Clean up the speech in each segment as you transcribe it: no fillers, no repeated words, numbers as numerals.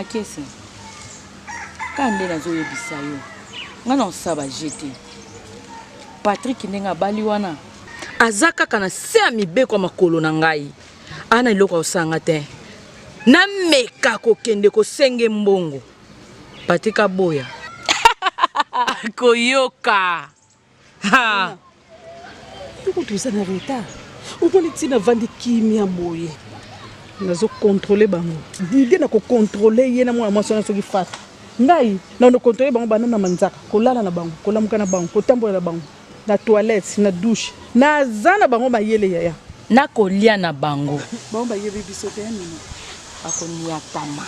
Makiese, kaka nde nazoyebisa yo, ngai naosala ba jeu te. Patrick ndenge abali wana aza kaka na se ya mibeko ya makolo na ngai, ana eloko akosala nga te. Nameka kokende kosenge mbongo, Patrick aboya akoyoka. Ha! Yo kutu oza na retard. Omoni ti navandi kimia boye. Nazo contrôler bango. Didie na ko contrôler ye na mwana mwasi wana soki fatu. Ngai na ko contrôler bango banda na manzaka, kolala na bango, kolamuka na bango, kotambola na bango, na toilette, na douche. Naza na bango mayele yaya. Na kolia na bango. Bango bayebi biso te hein Mimi. Bakoniatama.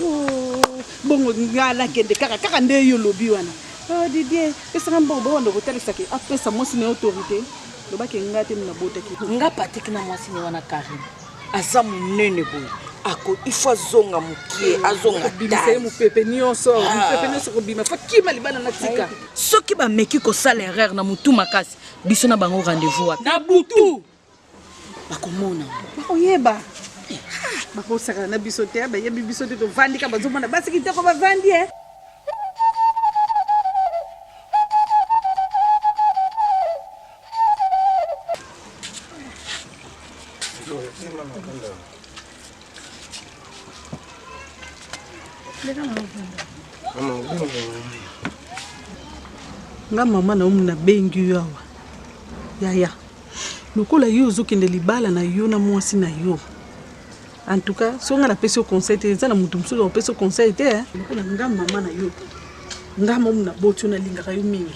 Oh, bongo ngai nakende kaka kaka nde yo olobi wana. Oh Didier, pesa nga mbongo bobanda kotalisa ke apesa mwasi na ye autorité. Loba ke nga te nabotaki. Nga Patrick na mwasi ne wana Carine aza munene boye ako il faut azonga mukie azonga kobimisa ye mupepe nyonso ah. mupepe nyonso kobima faut kima libala na tika. Soki bameki kosala erreur na mutu makasi biso na bango rendez-vous wapi? Na butu. Bakomona. Bakoyeba. Bakosakana na biso te, bayebi biso te, tovandi ka bazomona basi kitoko bavandi eh. Nga mama na yo nabengi yo awa yaya Lokola yo ozo kende libala na yo na mwasi na yo. En tout cas, soki nga napesi yo conseil te, eza na mutu mosusu akopesa yo conseil te. Hein? Lokola nga mama na yo, nga momu na boti yo nalingaka yo mingi.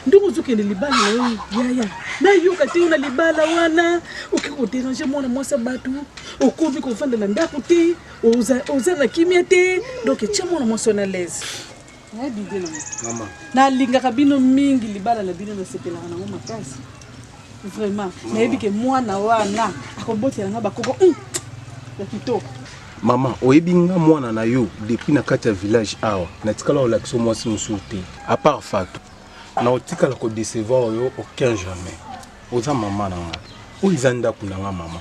Ndenge ozokende libala na yo yaya, nayoka te yo na libala wana okoki koderange mwana mwasi ya bato, okomi kofanda na ndako te, oza, oza na kimia te, donc tia mwana mwasi wana l'aise. Nalingaka bino mingi, libala na bino nasepelaka nango makasi vraiment. Nayebi ke mwana wana akobotela nga bakoko ya kitoko. Mama, oyebi nga mwana na yo depuis na kati ya village awa natikala kolakisa mwasi mosusu te à part Fatou. Na otikala ko décevoir yo aucun jamais. Oza mama na nga. Oyo eza ndako na nga mama.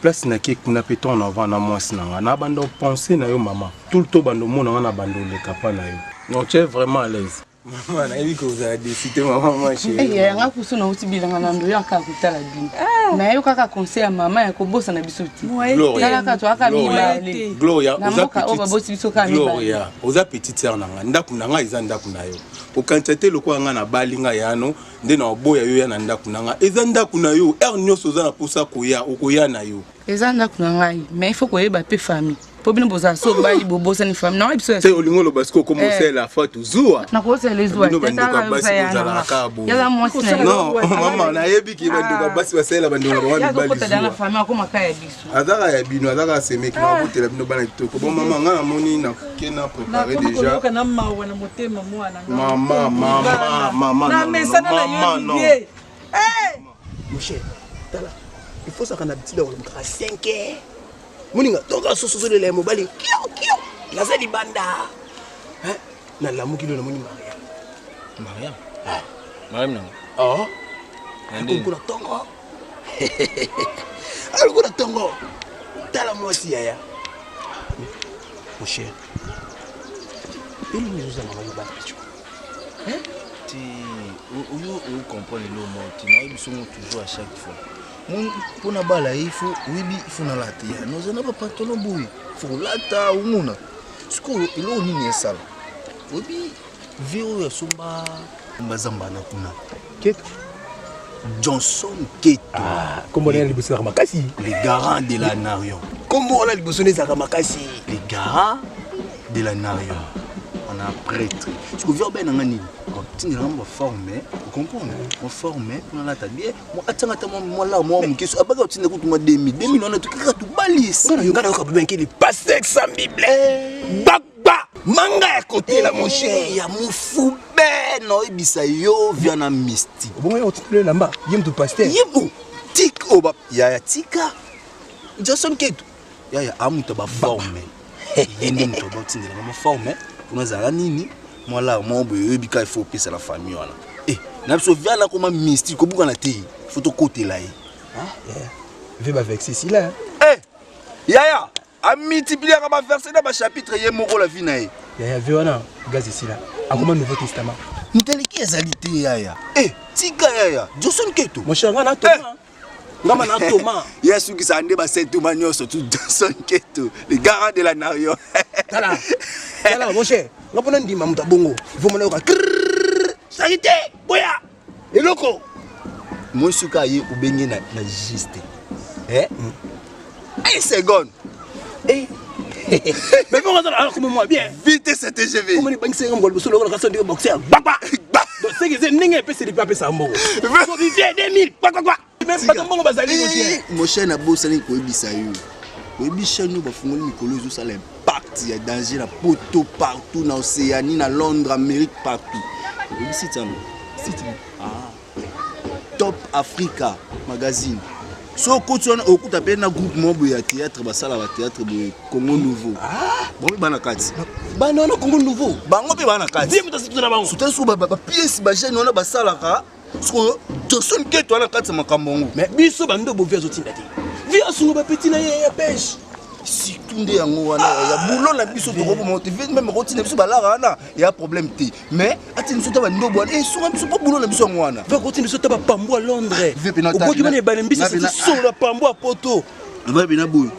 Place na ke kuna pe ton avant na mwasi na nga. Na banda penser na yo mama. Tout le temps bando mona nga na bando leka pa na yo. Non, tu es vraiment à l'aise. Mama, nayebi que ozala déçu te mama ma chérie. Eh, yanga kusu na uti bilanga na ndoyo aka kotala bino. Ah. Nayo kaka conseil ya mama ya kobosana biso te. Tala kaka toyaka mibale. Gloria, na mboka oyo babosi biso kaka mibale. Gloria, oza petite sœur na nga. Ndako na nga eza ndako na yo. Okanisa te lokola nga nabali nga yano nde na oboya yo ya na ndako na nga. Eza ndako na yo, heure nyonso oza na posa koya, okoya na yo. Eza ndako na ngai, mais il faut koyeba pe famille. Po bino bozala so bali bobosani famille. Na biso te olingo loba siko komo eh. sela fa zuwa. Na ko sela zuwa. Bino bandeko ya basi bozalaka kaka boye. Yaza mwasi na yo. Non, mama nayebi ki bandeko ya basi basalela bandeko na bango mibali zuwa. Na famille akoma kaka ya biso. Azaka ya bino, azaka semeki na botela bino bana kitoko. Bon mama nga namoni na ke na préparer déjà. Na mawa na motema mwana. Mama, mama, mama. Na mesana na yo Didier. Eh! Mon cher, tala. Il faut ça qu'on habitude ya kolomkaka 5 heures. Moninga toka soso ozolela ya mobali kio kio naza libanda. Hein? Nalamuki lelo namoni Maria. Maria? Ah. Maria nango. Oh. Akomi kuna tongo. Akomi kuna tongo. Tala mwasi yaya. Mon cher. Elongi ezozanga ngo mobali picho. Hein? Ti oyo o comprendre eloko moko te nayebi songo toujours à chaque fois mpo na bala ye ifo oyebi ifo nalata ya noza na bapantalon boye fo kolata omona sikoyo eloko nini esala oyebi vie oyo asomba bazamba na kuna keto johnson keto ah, kombo na liboso ezalaka makasi le garant de la narion kombo wana liboso nde ezalaka makasi le garant de la narion on a prêtre sikoyo vie obe nanga nini otindela nga baforme ocomprendre baforme mpona alata bien atianga ata mwa lar mwa moke so abaka otinda kutu mwa 2000 2000 wana kaka tobali nga nayoka babenkeli pasteur sans bible gbagba manga ya kotela mon cher ya mofube naoyebisa yo via na mystique obongo yo otindela elamba ye motu pasteur ye tik oyo yaya tika jason ketu yaya amuta baforme ye nde moto abotindela nga maforme mpona azala nini mwa lar moko boye oyebi kaka ifo opesa na famille wana e na biso via nakoma mystique kobukana te fo tokotela ye ve bavexe esila yaya. Amultipliaka ba verset na ba chapitre ye moko la vie na ye. Yaya vie wana gaz esila. Akoma nouveau testament. Moto aleki azali te yaya. Eh, tika yaya. Johnson Keto. Mon cher nga na Thomas. Eh. Nga ma na Thomas. Ye asukisa nde ba Saint Thomas nyonso tout Johnson Keto, le garant de la nation. Tala. Tala mon cher, nga pona ndima moto abongo. Il faut mona yoka. Charité, boya. Eloko. Moi suka ye obenge na na juste. Eh? Une seconde. Eh. Mais bon, alors comment moi bien Vitesse TGV. Comment les banques c'est un goal solo la de boxer. Baba. Donc c'est que c'est ndenge epesi lipa pesa mbongo. So vivie 2000 quoi quoi quoi. Même pas mbongo bazali mon cher. Mon cher na bosani koyebisa yo. Oyebi chaîne oyo bafungoli mikolo ezosala impact ya danger na poto partout na Océanie na Londres Amérique partout. Oyebi site yango? Site. Ah. Top Africa magazine. So okoti wana okuta mpe na groupe moko boye ya théâtre basala ba théâtre boye Congo Nouveau. Ah, bango mpe bana kati. Bana wana Congo Nouveau. Bango mpe bana kati. Vie moto asituta na bango. Surtout soki ba pièce ba jeune wana basalaka sikoyo Johnson Keto wana kati ya makambo yango. Mais biso bando bovi azotinda te. Vie asunga ba petit na ye ya pêche. Surtout nde yango wana ya boulot na biso tokoboma te meme okotinda biso balara wana ya problème te. Mais atinda biso ta bandobo wana esunga biso mpo boulot na biso yango wana. Vie akotinda biso ta bapambo ya Londres. Okoki bana ebale mbisi solo ya pambo ya poto. Vie pena boye.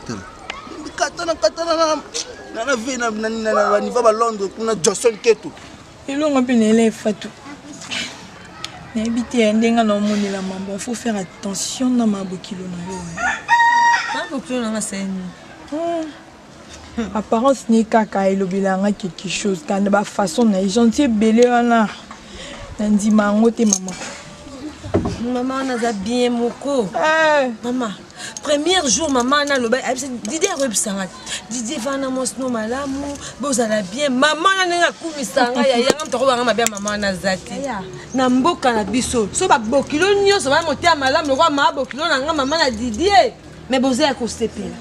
Tala. Katana katana na na vie na na na niveau ba Londres kuna Johnson Keto. Elonga mpe na elève Fatou. Nayebi te ya ndenge na omonela mambo, faut faire attention na mabokilo na yo. Mabokilo na nga c'est nini? Apparence ne kaka elobela nga quelque chose, kanda ba façon na ye gentil ebele wana na ndima yango te mama. Mama wana aza bien moko. Eh. Mama, premier jour mama wana aloba ayebisa Didier akoyebisa nga Didier vana mwasi no malamu bozala bien mama wana ndenge akumisa nga yaya nga moto akobanga mabe ya mama wana aza te na mboka na biso so babokilo nyonso baya motema malamu lokola mama bokilo na nga mama na Didier mais boza ya kosepela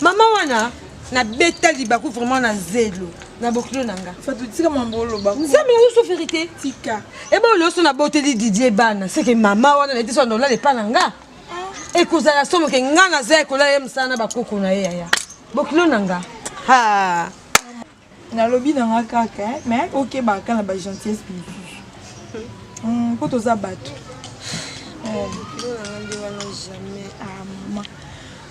mama wana nabeta libaku vraiment na zelo na bokilo na nga Fatou tika mambo oloba nzambe nazo so verité tika eba oloso naboteli Didier bana seke mama wana nayebi so andolala epa na nga ekozala somo ke nga naza ekolala ye mosala na bakoko na ye yaya bokilo na nga ha nalobi na nga kaka eh, mais okebaka na bagentillesse misusu mpo toza bato bokilo na nga nde wana jamais ah, mama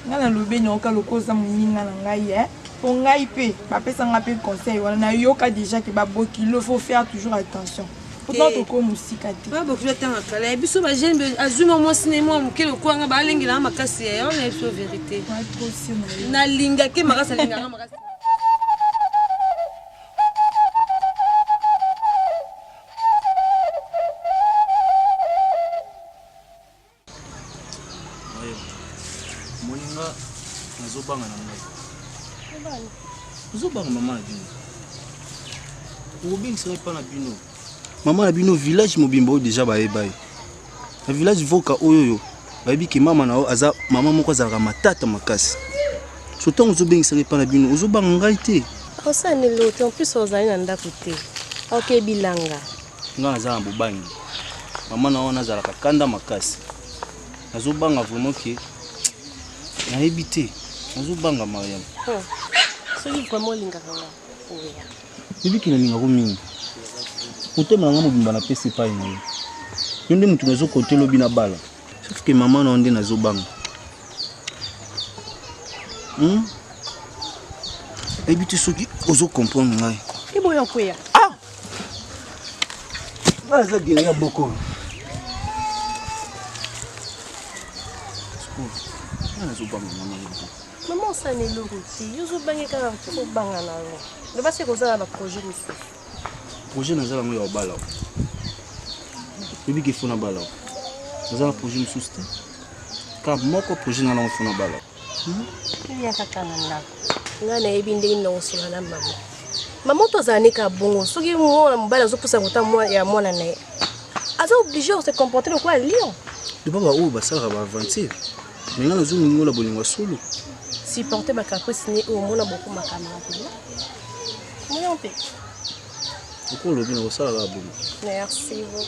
nga nalobi nayoka lokola oza moninga na ngai eh. mpo ngai mpe bapesa nga mpe conseil wana nayoka déjà ke babokilo faut faire toujours attention pourtant toko mosika te babokilo atanga kala ya biso bajeune azwi mwa mwasi na ye mwa moke lokola nga baalengelanga makasi ya yango na ye biso verité nalingake makasi alinganga makasi Moninga nazobanga na ngai. Ozobanga mama na bino. Okobengisa ngai epai na bino. Mama na bino village mobimba oyo deja bayeba ye. Na village voka oyo oyo bayebi ke mama na yo aza mama moko azalaka matata makasi. So ntango ozobengisa ngai epai na bino ozobanga ngai te. Osala nini te en plus ozali na ndako te. Oke bilanga. Nga naza na bobangi. Mama na wana azalaka kanda makasi. Nazobanga vraiment ke nayebi te. Nazobanga Mariam. Soki vraiment olingaka nga oya. Yebi ke nalingako mingi. Motema na nga mobimba napesi epai na yo. Yo nde moto nazokote lobi na bala. Sauf que mama na yo nde nazobanga. Nayebi te soki ozo comprendre ngai. Eboya okweya. Ah! Nga naza guerrier ya boko. Nga nazobanga mama na yo. Mama osala eloko te. Yo ozobange kaka kobanga na yo. Loba se kozala na baprojet mosusu. Projet naza nango ya kobala. Oyebi ke fo nabala. Naza na projet mosusu te. Kaka moko projet na nango fo nabala. Ya kaka na ndako. Ngai nayebi ndenge nini nakosola na mama. Mama to azala ne kaka bongo. Soki mwana mobali azopusa kota ya mwana na ye, aza obligé se comporter lokola lion. Loba baoyo basalaka ba aventure. Mais ngai nazolingola bolingo ya solo. Supporter ba caprice ne oyo omona bokomaka makambo. Moyen mpe. Okoki olobi na kosala kaka bongo. Merci beaucoup.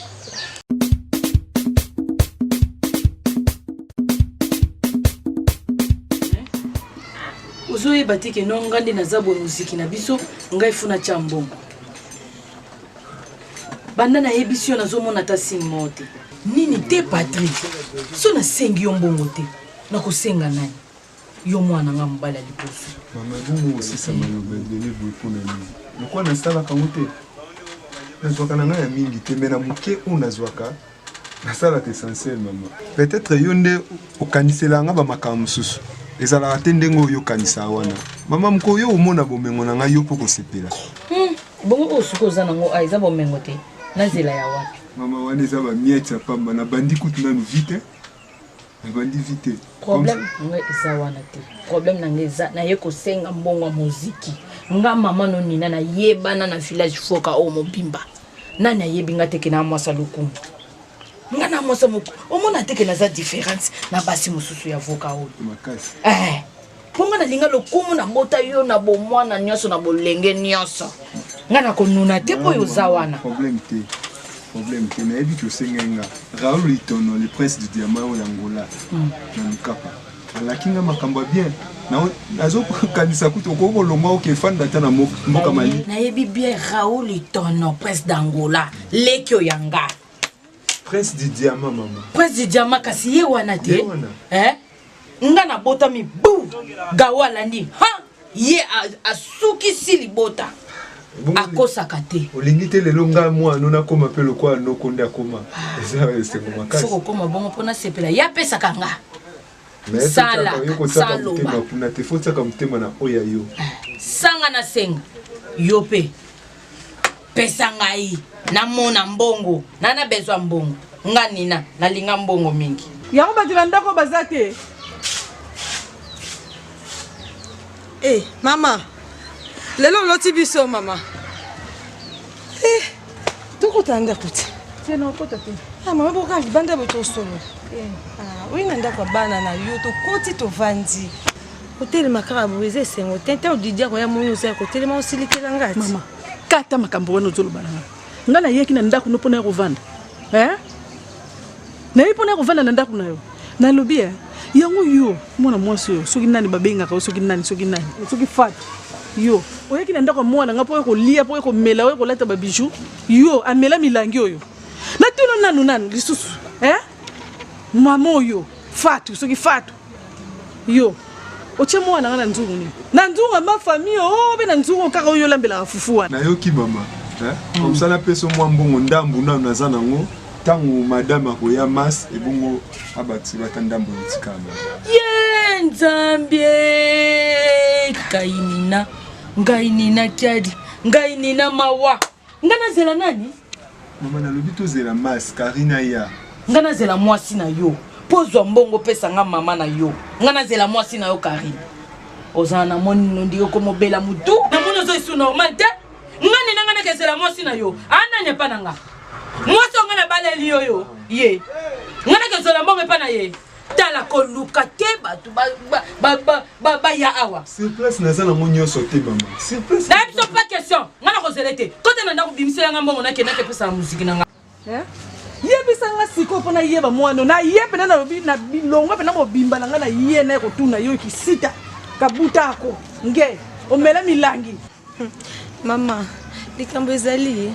Ozoyeba te ke no nga nde naza boye moziki na biso ngai fo natya mbongo. Banda nayebisi yo nazomona ata signe moko te. Nini te Patrick, so nasengi yo mbongo te nakosenga nani? Yo mwana nga mobali ya liboso. Mama ebongo osisa maloba ebele boye mpo na nini? Lokola nasalaka yango te, nazwaka na ngai ya mingi te, me na moke oyo nazwaka nasalaka essentiel mama. Peut-être yo nde okanisela nga bamakambo mosusu ezalaka te ndenge oyo okanisa wana mama. Moko yo omona bomengo na ngai, yo mpo kosepela. Bongo oyo soki oza nango ah, eza bomengo te, nazela ya wapi? Mama, wana eza bamiete ya pamba. Nabandi kutu nanu vi te, nabandi vi te. Problème na ngai eza wana te. Problème na ngai eza naye kosenga mbongo ya moziki. Nga mama no Nina nayebana na village foka oyo mobimba. Nani ayebi nga te ke na mwasa lokumu? Nga na mwasa moko omona te ke naza différence na basi mosusu ya voka oyo. Makasi. Eh, mpo nga nalinga lokumu, nabota yo na bomwana nyonso na bolenge nyonso. Nga nakonuna te mpo oyo oza wana. Problème te, problème te. Nayebi ke osengai nga Raoul Litono, le prince du diamant oyo ya Angola na Lukapa, alaki nga makambo ya bien. Nazokanisa kutu okoki kolongwa oke efanda ata na mboka Mali. Nayebi bien Raoul Litono, prince d'Angola, leki oyo ya nga. Prince du diamant, mama. Prince du diamant, kasi ye wana te. Ye wana. Eh? Nga nabotami bu gawa alandi ha ye asukisi libota. Akosaka te. Olingi te lelo ngai mwana nakoma mpe lokola noko nde akoma, eza esengo makasi. Fo kokoma bongo mpo nasepela, ye apesaka nga. Mais Sala, yo kotiaka saloba. motema kuna te, fo tiaka motema na oyo ya yo. Sanga nasenga yo mpe pesa ngai namona mbongo na besoin ya mbongo. Nga Nina nalinga mbongo mingi. Yango bato na ndako baza te. Eh, mama, lelo oloti biso mama. Eh, tokota ndako te. Te, nakota te. Ah, mama, boka libanda boye tosolola. Ah, oyi na ndako ya bana na yo, tokoti tovandi. Kotelema kaka boye eza esengo te. Ntango Didi akoya moni oza ya kotelema osilikela nga ti. Mama, kata makambo wana ozoloba na nga. Nga nayeki na ndako no mpona ya kovanda. Eh? Nayebi mpona ya kovanda na ndako na yo. Nalobi eh, yango yo mwana mwasi oyo soki nani babengaka yo, soki nani, soki nani, soki Fatu, yo oyaki na ndako ya mwana nga mpo oye kolia, mpo oye komela, oye kolata babiju. Yo amela milangi oyo natuna nanu nanu lisusu eh? Mama oyo Fatu, soki Fatu, yo otie mwana nga na nzungu nini? Na nzungu ya ma famille oyo mpe na nzungu kaka oyo olambelaka fufu wana. Nayoki mama, eh? Comme ça napesa mwa mbongo ndambu nanu naza nango, ntango madame akoya mas ebongo abakisela ata ndambo etikala mama. Ye Nzambe, ngai Nina, ngai Nina kiadi, ngai Nina mawa. Nga nazela nani? Mama, nalobi tozela mas Karina ya. Nga nazela mwasi na yo mpo ozwa mbongo opesa nga mama na yo. Nga nazela mwasi na yo Karine. Ozala na moni nondiki okomobela mutu. Namoni ozo esu normal te. Nga nina nga nakezela mwasi na yo. Anani epa na nga. Mwasi oyo nga nabaleli yo yo ye. Nga nakezela mbongo epa na ye. Tala koluka te bato baya awa. Sur place naza nango nyonso te mama. Sur place. Na biso pas question. Nga nakozela te. Kota na ndako bimisela nga mbongo nakende nakepesa muziki na nga. Eh? Yebisa nga sikoyo mpo nayeba mwana na ye mpena. Nalobi na bilongo mpena mobimba na ngai na ye naye kotuna yo kisita kabutako nge omela milangi. Mama, likambo ezali.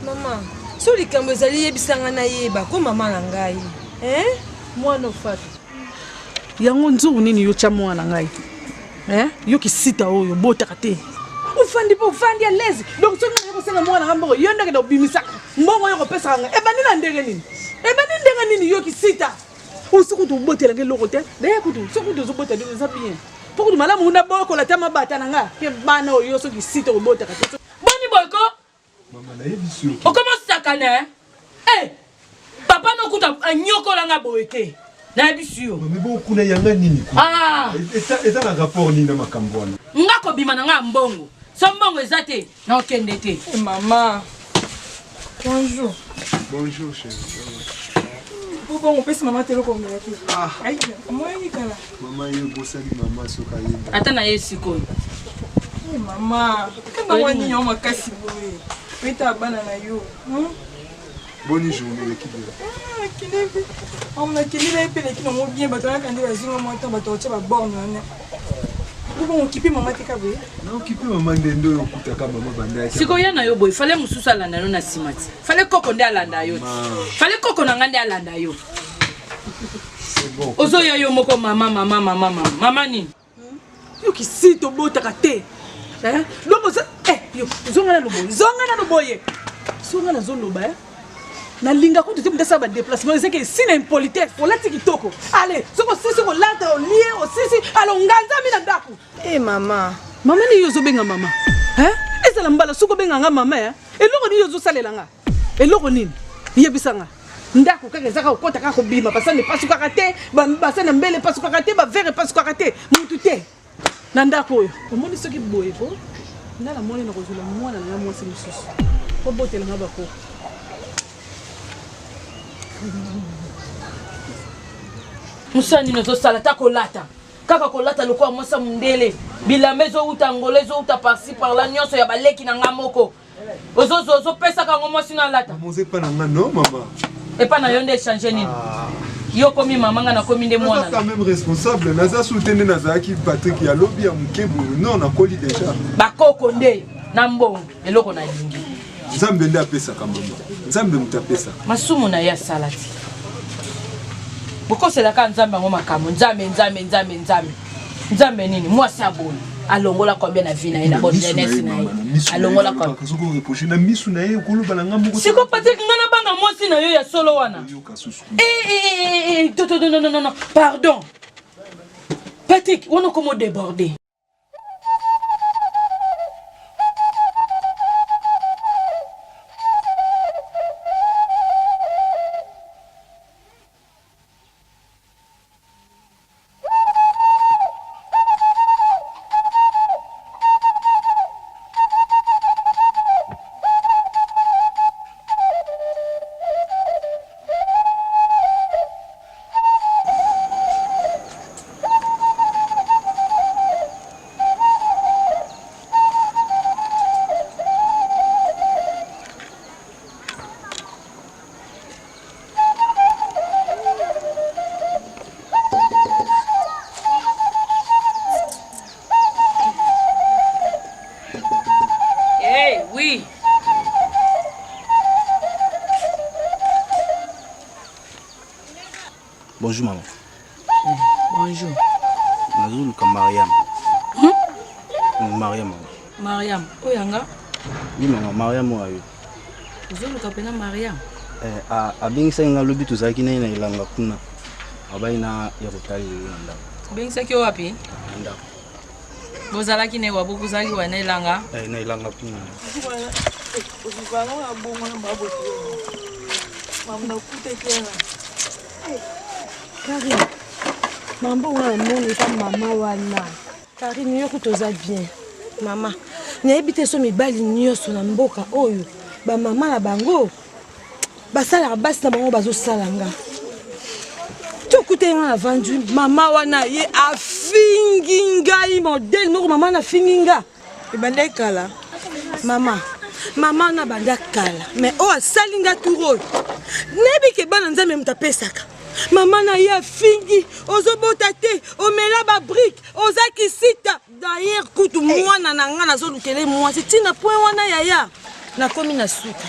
Mama, so likambo ezali yebisanga nayeba ko mama na ngai. Eh? Mwana ofatu yango nzungu nini yo tya mwana ngai? Eh? Yo kisita oyo obotaka te, ofandi mpe ofandi à l'aise. Donc soki ngai kosenga mwana nga mbongo, yo ndenge obimisaka mbongo oyo kopesaka ngai ebandi na ndenge nini? Ebandi ndenge nini? Yo kisita osi kutu obotelanga eloko te. Daya kutu soki kutu ozobota bino eza bien, mpo kutu malamu una bokola ta mabata na nga ke bana oyo soki sita obotaka te. Boni boyko. Mama, nayebisi yo. Okoma osakana eh? Papa nokuta anyokolanga boye te, nayebisi yo. Mama, bongo kuna yanga nini kuna? Ah! Eza na rapport nini na makambo wana? Nga kobima na nga ya mbongo, so mbongo eza te nakokende te. Eh, mama, bonjour. Bonjour chérie. Po bongo opesi mama te eloko omela te. Ai, omoyani kala. Mama, ye obosani mama soki ayebi. Ata na ye sikoyo. Eh, mama, kanda mwa nini yango makasi boye? Oyeta bana na yo. Boni journée eleki bien? Ah, nakende mpe. Nakende na ye mpe eleki nango bien. Bato bayaka nde bazwi nga mwa temps, bato batia baborne wana. Bongo okipe mama te kaboye? Na okipe mama nde nde oyo okutaka mama banda yaki. Sikoyo ya na yo boye fale mosusu alanda yo na nsima ti. Fale koko nde alanda yo ti. Fale koko na nga nde alanda yo. C'est bon. Ozoya yo moko mama mama mama mama mama nini? Yo kisi tobotaka te. Hein? Donc oza eh yo zonga nanu boye. Zonga nanu boye. Songa nazoloba eh. Nalinga kutu te moto asala badéplacement ezaki esi na impolitesse olati kitoko ale soki osisi kolata olie osisi alo nganzami na ndako e eh, mama mama nini yo ozobenga mama hein? ezala mbala soki obenga nga mama eh? eloko nini ozosalela nga eloko nini yebisa nga ndako kaka eza kaka kokota kaka kobima basani epasukaka te basani ya mbele epasukaka te bavere epasukaka te mutu te na ndako oyo omoni soki boye ko nga namoni nakozwela mwana na nga mwasi mosusu obotela nga bakoko mosala nini ozosala ta kolata kaka kolata lokola mwasi ya mondele bilamba ezowuta angola ezowuta parci parla nyonso ya baleki na nga moko ozozwa ozopesaka yango mwasi no alata Mama epa na nga non mama. Epa na yo nde echange nini? Ah. Yo okomi mama nga nakomi nde mwana. Naza quand même responsable, naza sous te nde nazalaki Patrick ya lobi ya moke boye. Non, nakoli déjà. Bakoko nde na mbongo eloko nalingi. Nzambe nde apesaka mama. Nzambe moto apesaka. Masumu na ye asala ti. Bokoselaka Nzambe yango makambo. Nzambe, Nzambe, Nzambe, Nzambe. Nzambe nini? Mwasi ya boye alongola combien na vie na ye na bonne jeunesse na ye alongola combien na misu na ye okoloba na nga moko siko Patrick nga na banga mwasi na yo ya solo wana eh eh eh eh non non non pardon Patrick wana okomo déborder Hey, oui. Bonjour maman. Bonjour. Nazoluka Mariam. Hmm? Mariam. Mariam, oyo yanga? Oui maman, Mariam oyo ayo. Ozoluka pena Mariam? Eh, abengisaki nga lobi tozalaki naye na elanga kuna. Abai na ya kotala ye na ndako. Abengisaki yo wapi? Na ndako. Bozalaki ne wa bozalaki wa na elanga? Eh, na elanga kuna. Karine, mambo wana namoni eza mama wana. Karine, yo kutu oza bien. Mama, nayebi te so mibali nyonso na mboka oyo bamama na bango basalaka basi na bango bazosala nga tokutani nga navandi mama wana ye afingi ngai modele moko mama nafingi nga ebanda kala mama mama wana banda kala mais oyo asali nga tour oyo nayebi ke bana nzambe moto apesaka mama na ye afingi ozobota te omela babrike oza kisita d'ailleurs kutu mwana na nga nazolukele mwasi ntina point wana yaya nakomi na suka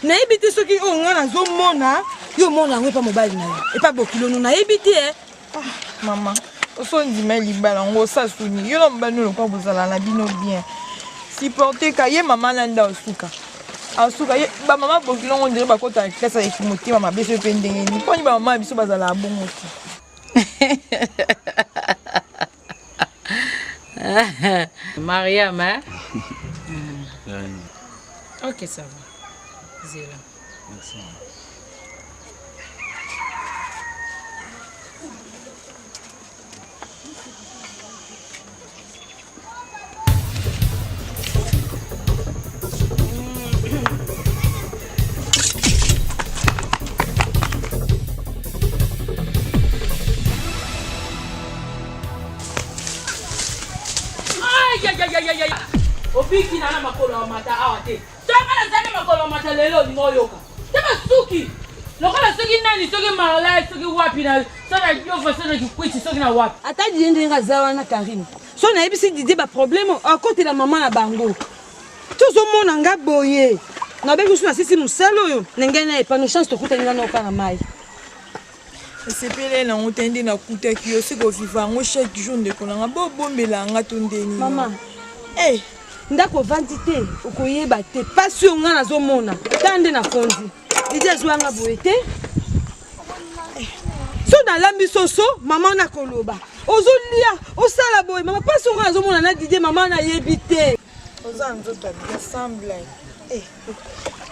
nayebi te soki oyo nga nazomona yo omona yango epa mobali na yo epa bokilono nayebi te eh. Ah, mama osondima libala yango osasuni yo na mobali no lokola bozala na bino bien supporte ka ye mama na nde osuka asuka ye bamama bokilongo ndire bakota na klase aleki motema mabe soki mpe ndenge nini mponi bamama ya biso bazalaka bongo te Mariam, hein? Ok, ça va. Zela. Merci. Obiki na na makolo ya mata awa te. Tanga na zali makolo ya mata lelo olingi oyoka. Te basuki. Lokola soki nani soki marlai soki wapi na so na yofa so na kikwiti soki na wapi. Ata diye ndenge aza wana Karine. So nayebisi Didier ba problème akotela mama na bango. Tozomona nga boye. Nabengi so nasisi mosala oyo na ngai na epano chance tokutani nga naoka na mai. Esepele nango te nde nakutaki yo soki oviva yango chaque jour ndeko na nga bobombela nga to ndeni. Mama. Eh, ndako ovandi te okoyeba te mpasi oyo ngai nazomona ta nde nakondi Didi azwa nga boye te so nalambi soso mama nakoloba ozolia osala boye mama mpasi oyo ngai nazomona na Didie mama nayebi te oza nzoto ya bien sans blague eh.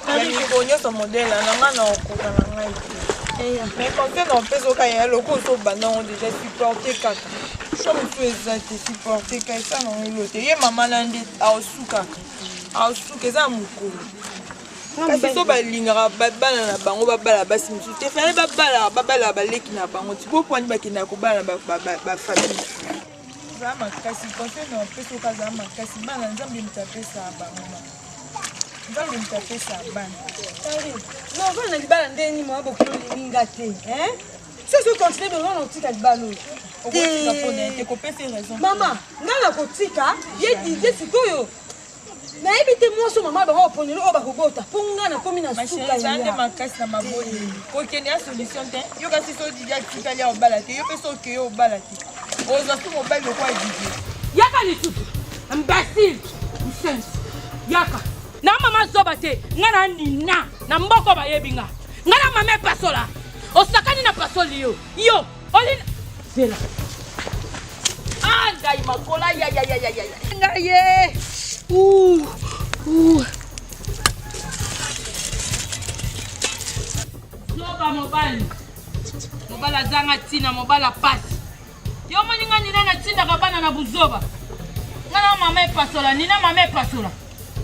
ya mikolo nyonso modele na ngai na okoka na ngai te eh. mais conseil na opesa oka ya loko ozobanda yango déjà supporte kaka sho mosusu eza te supporte ka esa nango elo te ye mama na nde aosukaka aosuka eza ya mokolo kasi so balingaka bana na bango babala basi mosusu te fale babala babala baleki na bango ti bopwani bakendaka kobala na bafamille zala makasi conseil na opesa oka zala makasi bana nzambe moto apesaka bango nzambe moto apesaka bana novanda na libala ndenge nini mwa bokilo olingi nga te soki ocontinue bongo na otika libala oyo mama nga nakotika ye didie sikoyo nayebi te mwasi oyo mama bango baponeli oyo bakobota mpo nga nakomi na suka nde makasi na mabondeli kokende ya solution te yo kasi so didi atikali ya obala te yo mpe so okeye obala te ozwa su mobali lokola didi yaka lisusu imbécile nsense yaka na mama zoba te nga na nina na mboko bayebi nga nga na mama epasola osakani na pasoli yo yo oli zela ah ngai makola ya ya ya ya ya ngai ye uh uh zoba mobali mobali azanga ntina mobali apasi yo omoni nga nina natindaka bana na buzoba nga na mama epasola nina mama epasola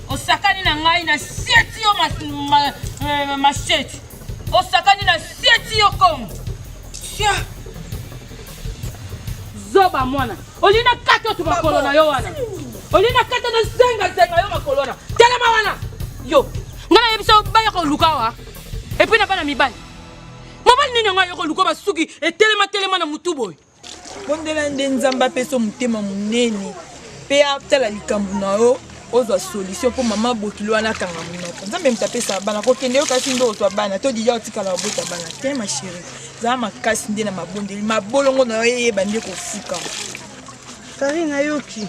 osakani na ngai na sieti yo masheti ma, ma osakani na sieti yo kongo sia zoba mwana olingi na kati oto makolo na yo wana olingi na kati na zengazenga yo makolo wana telema wana yo ngai nayebisa baya koluka awa epuis na bana mibali mobali nini yango aye koluka basuki etelema telema na motu boye Bondela nde Nzambe apesa yo motema monene mpe atala likambo na yo ozwa solution mpo mama bokilo wana akanga monoko. Nzambe moto apesaka bana, kokende yo kasi nde ozwa bana to dija otikala obota bana te ma chérie. Zala makasi nde na mabondeli, mabolongo na yo eyeba nde kofuka. Karine nayoki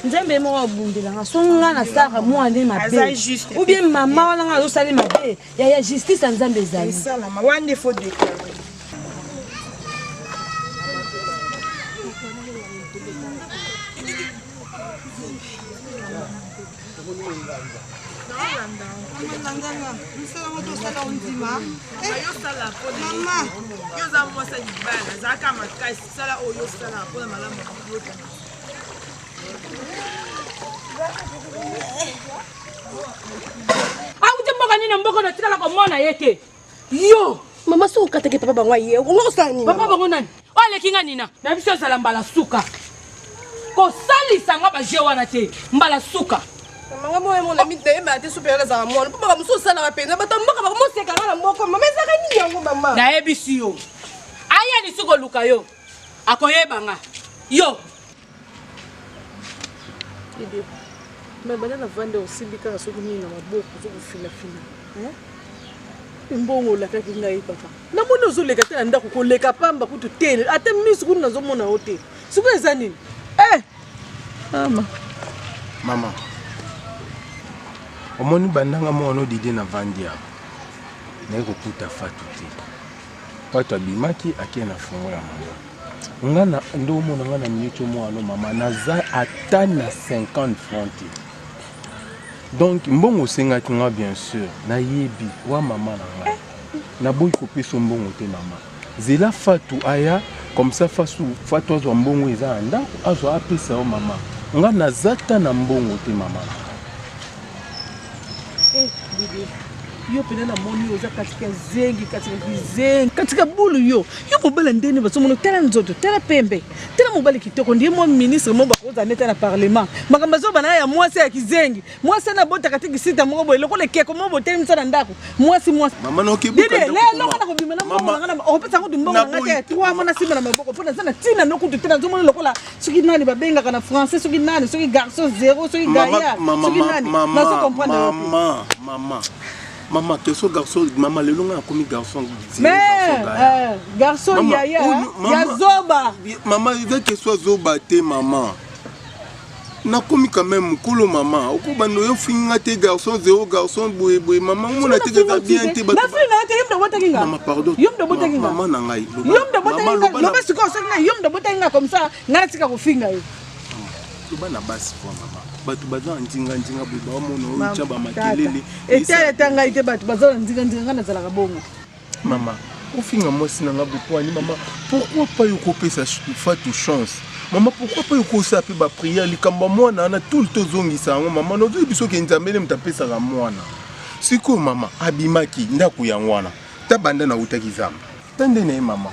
nzambe moko abundelanga so nga nasalaka mwana nde mabe ou bien mama wana nga azosali mabe yaya justice ya nzambe ezali esalama wana nde faut déclarer Mama, yo oza mwasi ya libala, zalaka makasi, sala oyo osalaka mpona malamu ya libota. Awuti mboka nini mboka natikala komona ye te yo mama soki okataki papa bango aye okongo kosala nini papa bango nani oyo aleki nga nina na biso ezala mbala suka kosalisa nga baje wana te mbala suka mama moyo mona mitayeba te soki azala mwana mpo makambo mosusu osalaka mpenza bato ya mboka bakomoseka nga na moko mama ezalaka nini yango mama nayebisi yo aya lisusu koluka yo akoyeba nga yo Didi, mais banda na vanda osimbi kaka soki nini na maboko ozo kofinafina mbongo olakaki ngai papa namoni ozoleka te na ndako koleka pamba kutu te ata misu kutu nazomona yo te sikoyo eza nini eh! mama mama omoni bandanga mwana odide na vandi awa naye kokuta fatu te fatu abimaki ake na fongola mama nga na nde omona nga na minute omwana mama naza ata na 50 franc te donc mbongo osengaki nga bien sûr nayebi wa mama na ngai naboyi kopesa mbongo te mama zela fatu aya comme ça fasu fatu azwa mbongo eza na ndako azwa apesa yo mama nga naza ta na mbongo te mama eh, bibi Yo pena na moni oza katika zengi katika kizengi katika bulu yo. Yo mobali ndeni bazomona tala nzoto tala pembe tala mobali kitoko ndiye mwa ministre mo bakoza neta na parlement makambo azoba na ya mwasi ya kizengi mwasi ana abotaka te kisita moko boye lokola ekeko moko botelemisa na ndako mwasi mwasi Mama na okebuka Dede, ndako lelo koma. nga nakobima na mbongo Mama. na nga na okopesa yango mbongo na nga Naboyi. te 3 mois nasimba na maboko mpo naza na ntina no kutu te nazomona lokola soki nani babengaka na français soki nani soki garçon zéro soki gaillard mama, soki nani mama, nazo comprendre yo te. mama, mama, mama, question garçon, mama, lelo nga nakomi garçon zéro, mais garçon gaillard. garçon Mama, yaya oyo- mama. ya zoba Mama, eza question ya zoba te mama. Nakomi quand même mokolo mama, okobanda oyo ofingi nga te garçon zéro, garçon boye boye, mama omona te eza bien te bato. nafili na yo te yo moto obotaki nga Mama, pardon. yo moto obotaki nga Mama na ngai. loba- yo moto obotaki Mama, nga loba na- loba sikoyo soki nga yo moto obotaki nga comme ça nga natika kofinga yo loba na basi voi mama bato baza na ndinga-ndinga boye baomona oyo tya bamakelele etala ata ngai te bato baza na ndinga-ndinga nga nazalaka bongo mama ofinga mwasi na nga bopoani mama pourquoi pas yo kopesa fatu chance mama pourquoi pas yo kosala mpe baprière likambo ya mwana wana tout le temps ozongisa yango mama nazoyebi soki nzambe nde moto apesaka mwana sikoyo mama abimaki ndako yango wana ta banda nautaki zamba ta nde na ye mama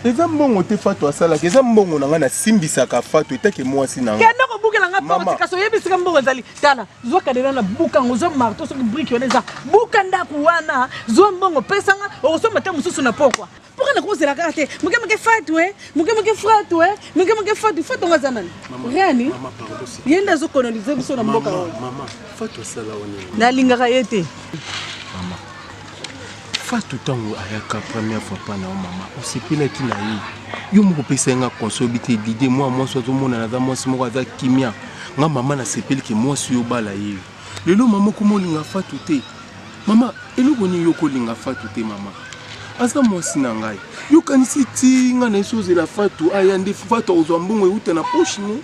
eza mbongo te fatu asalaka eza mbongo na ngai nasimbisaka fatu etake mwasi na ngai kende kobukela nga Mama. porte kasi oyebisika mbongo ezali tala zwa kadena na buka yango zwa marteau soki brike wana eza buka ndako wana zwa mbongo pesanga okosomba te mosusu na pokwa mpoka na kozela kaka te moke moke fatu e moke moke fratu e moke moke fatu fatu yango aza nani reni Mama, pardon, s'il ye nde azokolonize biso na mboka Mama, oyo mama, fatu asala o nini nalingaka ye te mama fatu ntango ayaka première fois mpa na yo mama osepelaki na ye yo moko opesa ye nga conseil oyebi te dide mwa mwasi azomonana aza mwasi moko aza kimia nga mama nasepeli ke mwasi oyo obala ye lelo mama okoma olinga fatu te mama eloko nini yo kolinga fatu te mama aza mwasi na ngai yokanisi ti nga na ye so ozela fatu aya nde fatu akozwa mbongo euta na poche ne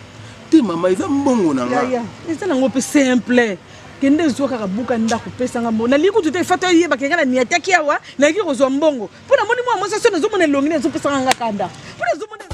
te mama eza mbongo na ngai yaya eza nango mpe simple kende ezwa kaka buka ndako pesanga mbongo nalingi kutu te fata oyebaka nga na niataki awa nayaki kozwa mbongo mpo namoni mwa mwasi so nazomona elongi na ezopesanga nga kanda mpo nazomona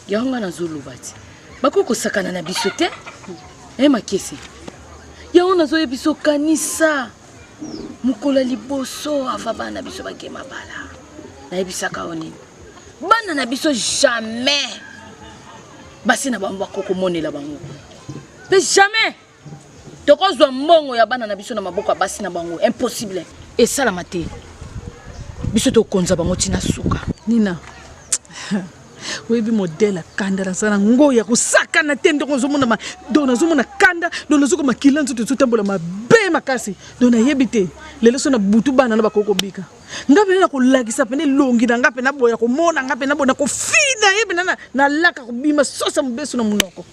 Yango nga nazoloba ti bakoki kosakana na biso te e makese yango nazoyebi biso kanisa mokolo ya liboso ava bana na biso bake mabala nayebisaka yo nini bana na biso jamais basi na bango bakoki komonela bango mpe jamais tokozwa mbongo ya bana na biso na maboko ya basi na bango impossible esalama te biso tokonza bango ntina suka nina oyebi modele ya kanda naza na ngo ya kosakana te ndenge ozomona ma donc nazomona kanda donc nazoka makila nzoto ezotambola mabe makasi donc nayebi te lelo so na butu bana na bakoki kobika nga pene na kolakisa pene elongi na nga pene boya komona nga pene boya na kofina ye pene nalaka kobima sosa mobesu na monoko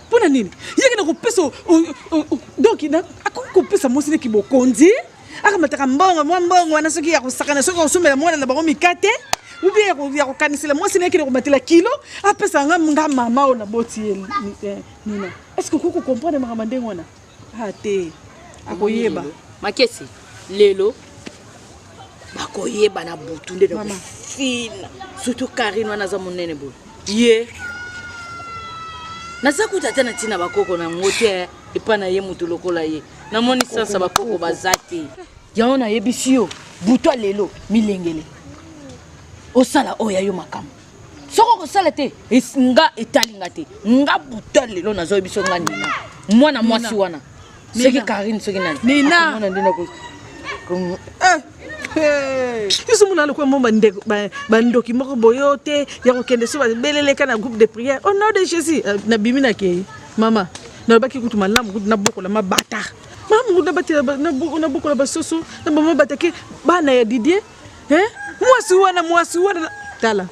mpo na nini yeke na kopesa donc akoki kopesa mwasi neki bokonzi akamataka mbongo mwa mbongo wana soki ya kosakana soki akosombela mwana na bango mikate ubie ya kokanisela mwasi na ye kende komatela kilo apesa nga nga mama oyo naboti ye nina est ce que okoki kocomprendre makambo ndenge wana a te akoyeba makesi lelo bakoyeba na butu nde nakofina surtout karine wana aza monene boye ye naza kuta ata na ntina bakoko na yango te epai na ye moto lokola ye namoni sansa bakoko baza te yango nayebisi yo butu ya lelo milengele osala oyo ya yo makambo soki okosala te nga etali nga te nga butu ya lelo nazoyebi biso nga nina mwana mwasi wana soki karine soki nani nina nde nako biso mona lokola mo bandoki moko boyo te ya kokende so babeleleka na groupe de prière au nom de jésus nabimi nakei mama Nalobaki kutu malamu kutu nabokola mabata. Malamu kutu nabatela nabokola basoso na bamabata ke bana ya Didier. Hein? Mwasi wana mwasi wana tala.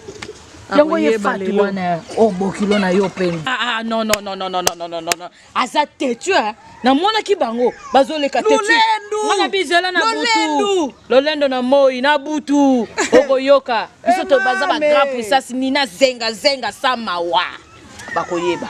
Yango ye Fatou wana o oh, bokilo na yo mpe. Ah, ah non non non non non non non non. Aza têtu hein. Namonaki bango bazoleka têtu. Lolendo. Nga bizela na butu. Lolendo na moi na butu. Okoyoka. Biso to baza ba grand puissance nina zenga zenga sa mawa. Bakoyeba.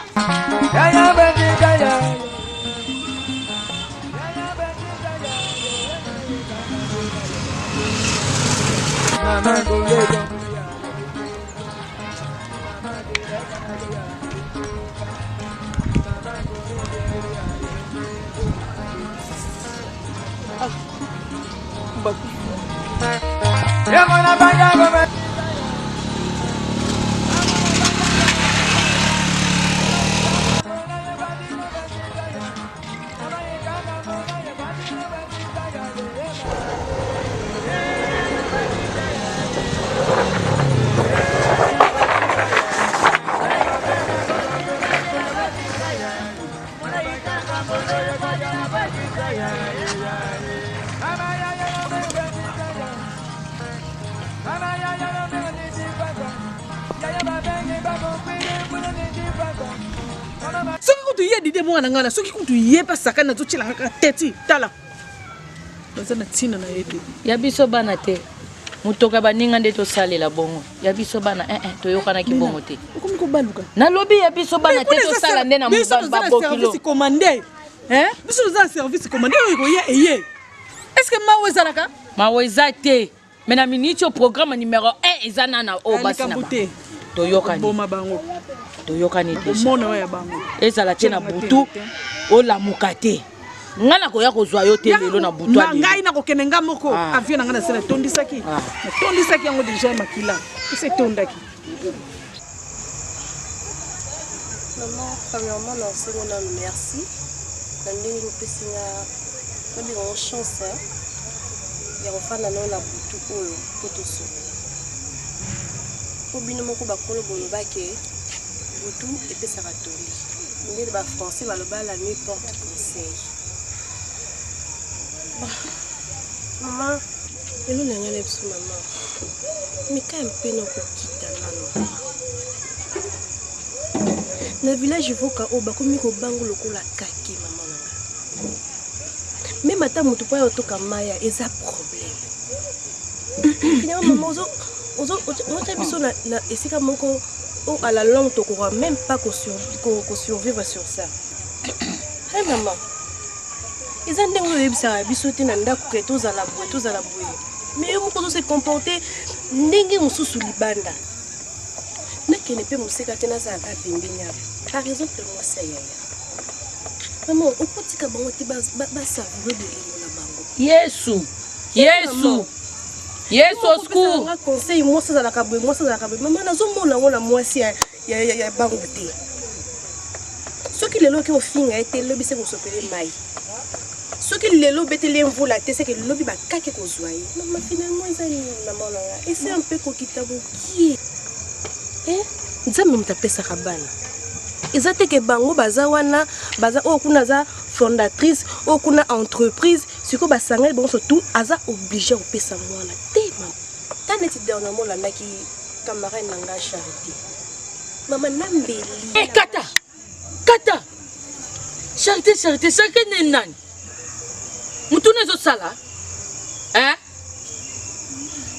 Soki kutu ye dide mwana ngai na soki kutu ye mpe asakani nazotyela kaka teti tala baza na ntina na ye te ya biso bana te motoka baninga nde tosalela bongo ya biso bana eh, eh, toyokanaki bongo te okomi kobaluka nalobi ya biso bana te tosala nde na babokilo commande biso toza na service commande oyo ekoya eye est ce que mawa ezalaka mawa eza te mais na minute oyo programme numéro 1 eza nana oyo basi na te toyokani boma bango toyokani deja ya bango ezala te na butu olamuka te ngai nakoya kozwa yo te lelo na butu ngai nakokende ngai moko ah. avion na ngai nase natondisaki ah. natondisaki yango deja makila esi etondaki Maman, premièrement, nasengo nanu merci na ndenge opesi nga nabenga yango chance ya kofanda nayo na butu oyo mpo tosolola mpo bino moko bakolo boloba ke butu epesaka toli nde ba français baloba la nuit porte conseil bon mama Lelo na ngai na biso mama meka mpe na kokita nano na village voka oyo bakomi kobango lokola kake mama na ngai meme ata moto mpo ya otoka maya eza problème finalement mama ozotya biso na esika moko oyo à la longue tokoka même pas kosurvivre sur ça hey mama eza ndenge oyo oyebisaka biso te na ndako ke tozala boye tozala boye mais yo moko ozose comporte ndenge mosusu libanda nakende mpe mosika te nazala kaka pembeni awa par exemple mwasi ya yaya mama okotika bango te basavoure bolingo na bango yesu yesu yesu au secours conseil mwasi azalaka boye mwasi azalaka boye mama nazomona yango na mwasi ya bango te soki lelo oke ofinga ye te lobi se kosopele mai soki lelo obeteli ye mvula te seke lobi bakake kozwa ye mama finalement eza nini mama na nga ese mpe kokita mokie eh? nzambe moto apesaka bana eza te ke bango baza wana baza oyo kuna aza fondatrice oyo kuna entreprise sikoyo basangani bango surtout aza oblige kopesa mwana te mama ta neti dernièrement olandaki camarade na nga charité mama na mbeli eh, kata kata charité charité charité nde nani motuna ezosala eh?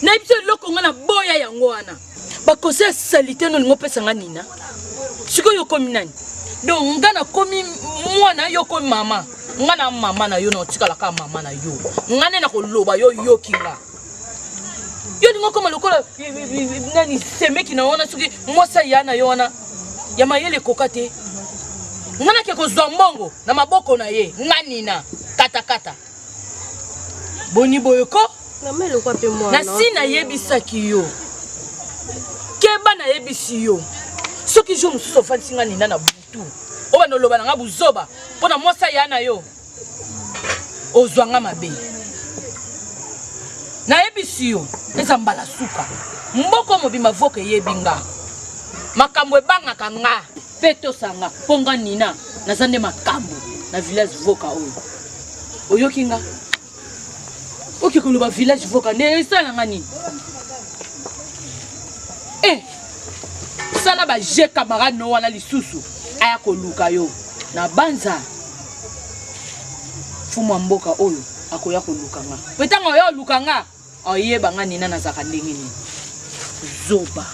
nayebi so eloko nga na boya yango wana bakonseil ya salite no olingi opesa nga nina sikoyo okomi nani donc nga nakomi mwana yo okomi mama nga na mama na yo na otikala kaka mama na yo nga nde nakoloba yo oyoki nga yo olingi okoma lokola nani semeki na wana soki mwasi aya na yo wana ya mayele ekoka te nga nake kozwa mbongo na maboko na ye nga nina katakata boni boye ko nasi nayebisaki yo keba nayebisi yo soki jour mosusu ofandisi nga nina na butu obanda oloba na nga buzoba mpo na mwasi aya na yo ozwa nga mabe nayebisi yo eza mbala suka mboko mobimba voka eyebi nga makambo ebangaka nga mpe tosanga mpo nga nina Naza nde makambo na village voka oyo. Oyoki nga? Oke koloba village voka nde esala nga nini? Eh! Sala ba jeu camarade no wana lisusu aya koluka yo na banza fumu ya mboka oyo akoya koluka nga mpe ntango oya oluka nga oyeba nga nina nazalaka ndenge nini zoba.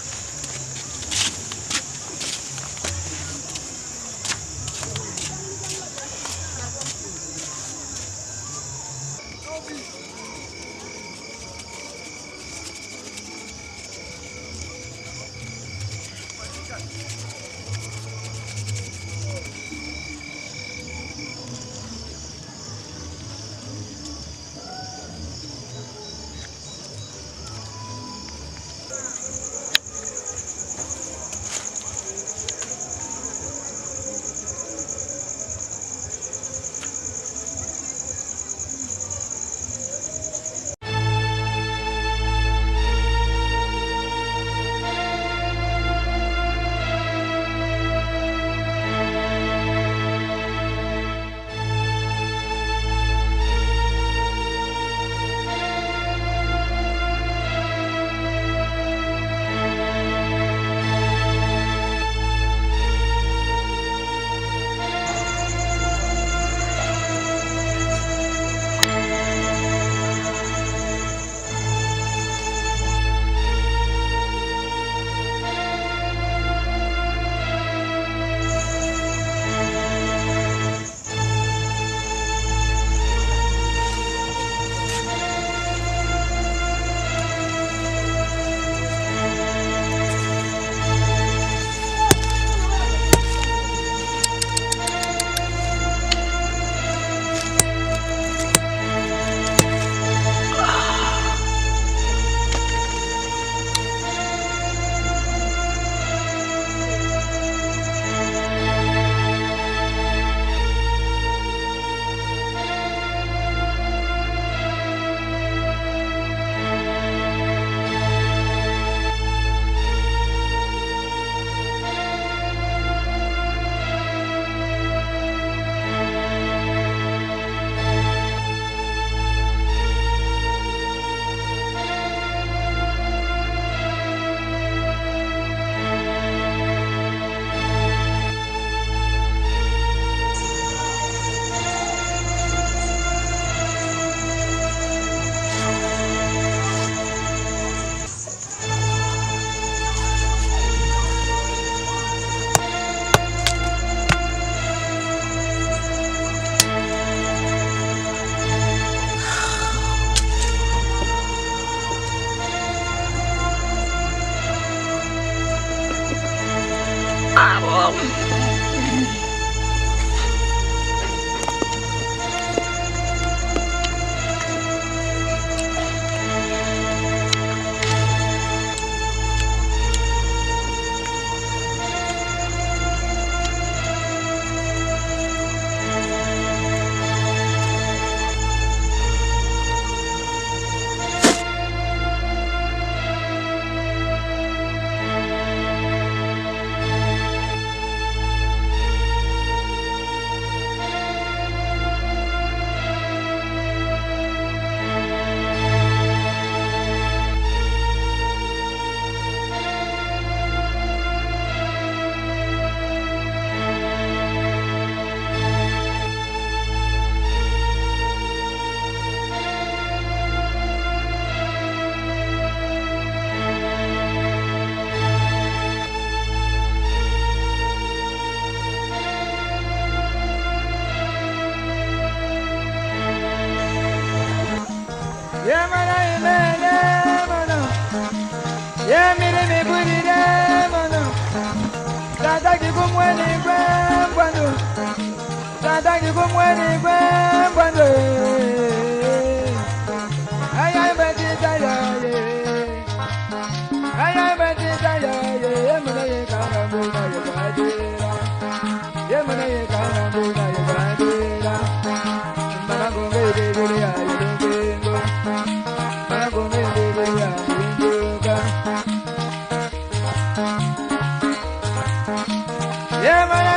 Yeah, man,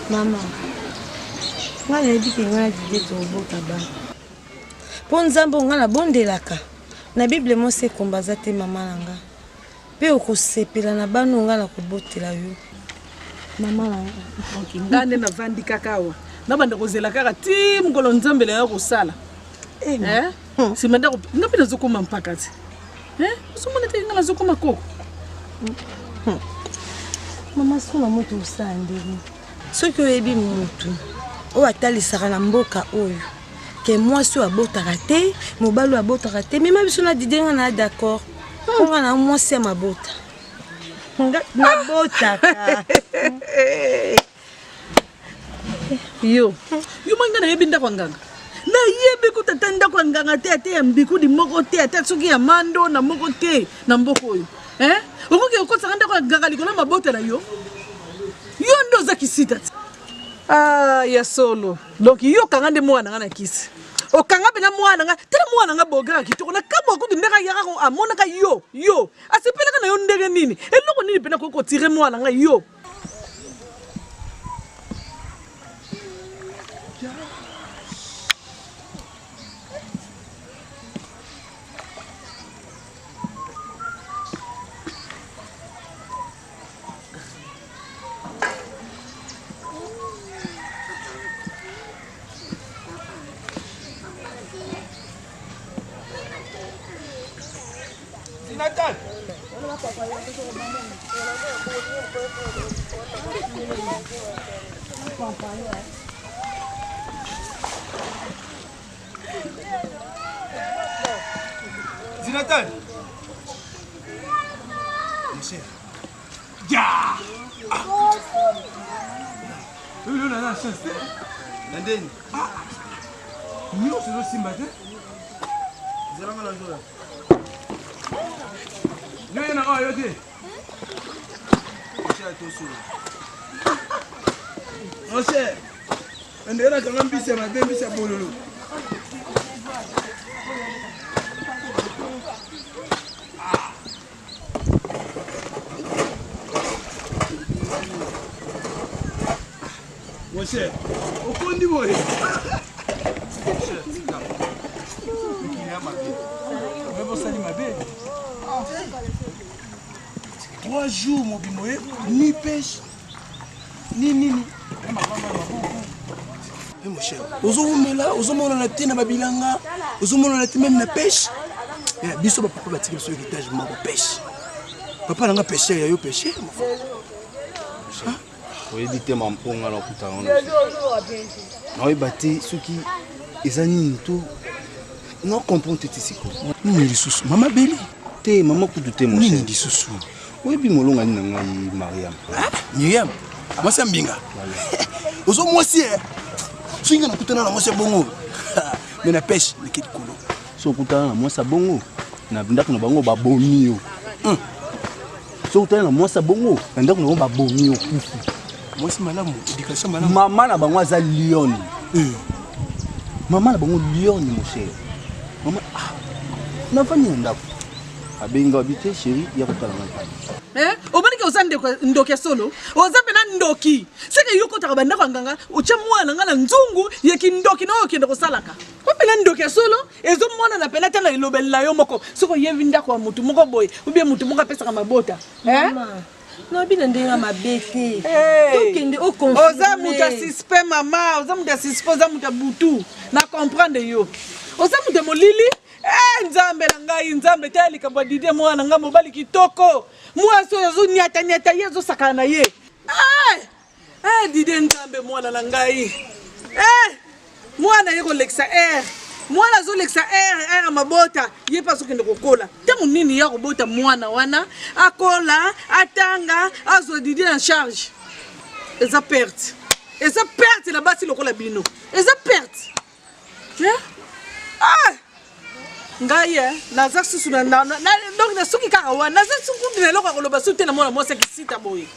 Mama, ngai nayebi ke ngai na Didier tokobota bana mpo nzambe oyo ngai nabondelaka na bible mwasi ekomba aza te mama na ngai mpe okosepela na bana oyo ngai nakobotela yo mama na ngai. Donc ngai nde navandi kaka awa nabanda kozela kaka ti mokolo nzambe na yo kosala Eh, Eh? nsima ndako nga mpe nazokoma mpaka ti Eh? ozomona te nga nazokoma koko Mama sona moto osala ndenge soki oyebi motu oyo atalisaka na mboka oyo ke mwasi oyo abotaka te mobali oyo abotaka te mema biso na didie nga na d'accord mpo nga na mwasi ya mabota nga nabotaka yo yo moi nga nayebi ndako ya nganga nayebi kuta ata ndako ya nganga te ata ya mbikudi moko te ata soki ya mando na moko te na mboka oyo eh? okoki okosaka ndako ya nganga likolo ya mabota na yo yo nde oza kisita ti ah, ya solo donc yo okanga nde mwana nga na kisi okanga mpena mwana nga tala mwana nga bogaka kitoko na kamwa kutu ndenge ayaka amonaka yo yo asepelaka na yo ndenge nini eloko nini mpena koki kotire mwana nga yo Natal. Zinatal. Mon cher. Ja! Ah. Oyo na na chance te. Na ndeni. Ah. Nyonso ezosimba te. Zelanga na nzola. Yo ye na oyo te. Mon cher tosolo. Mon cher. Ndenge nakanga mbisi ya mabe mbisi ya bololo. Mon cher, okondi boye. Osali mabe. 3 jours mobimbo ye ni pêche ni nini na mabanga maboko. Eh, mon cher, ozowumela ozomonana te na babilanga ozomonana te meme na pêche. Eh, biso bapapa batiki biso héritage moko pêche. Papa nanga pêcheur ya yo pêcheur. Oyebi te mamponga na okutana wana naoyeba te soki eza nini to na comprendre te ti sikoyo. Nini lisusu mama beli? Te mama kutu te mon Nini lisusu? Oyebi molongani na ngai Mariam. Ah, Miriam mwasi ya mbinga ozo mwasi e soki nga nakutana na mwasi ya bongo me na peshe nake likolo. So okutana na mwasi ya bongo na ndako na bango babomi yo. Soki okutana na mwasi ya bongo na ndako na bango babomi yo kufu. Mwasi malamu, education malamu. Mama na bango aza lione. Mama na bango lione mon cher. Mama ah, nafandi na ndako abengi nga abi te chéri ya kotala ngai pale. Eh, omoni ke oza ndoki ya solo oza mpena ndoki seke yo okotaka bandako ya nganga otya mwana nga na nzungu ye kindoki na oyo okende kosalaka o mpena ndoki ya solo ezomonana mpena ata na elobeli na yo moko soki oyebi ndako ya motu moko boye obie motu moko apesaka mabota eh? Nabi na ndenge ya mabe te. Tokende o confirmer. Oza moto ya suspect mama, oza moto ya suspect, oza moto ya butu. Na comprendre yo. Oza moto ya molili? Eh, Nzambe na ngai, Nzambe tala likambo ya Didier mwana na ngai mobali kitoko. Mwasi oyo azonyata nyata ye azosakana na ye. Eh! Eh, Didier Nzambe mwana na ngai. Eh! Mwana ye kolekisa air. Mwana azolekisa air, air ya mabota, ye mpe azokende kokola. Ntango nini ya kobota mwana wana akola, atanga, azwa Didier en charge. Eza perte. Eza perte na basi lokola bino. Eza perte. Eh? Ah! Ngai eh, naza susu na na donc na suki kaka wana naza suku na eloko ya koloba susu te na mwana mwasi ya kisita boye.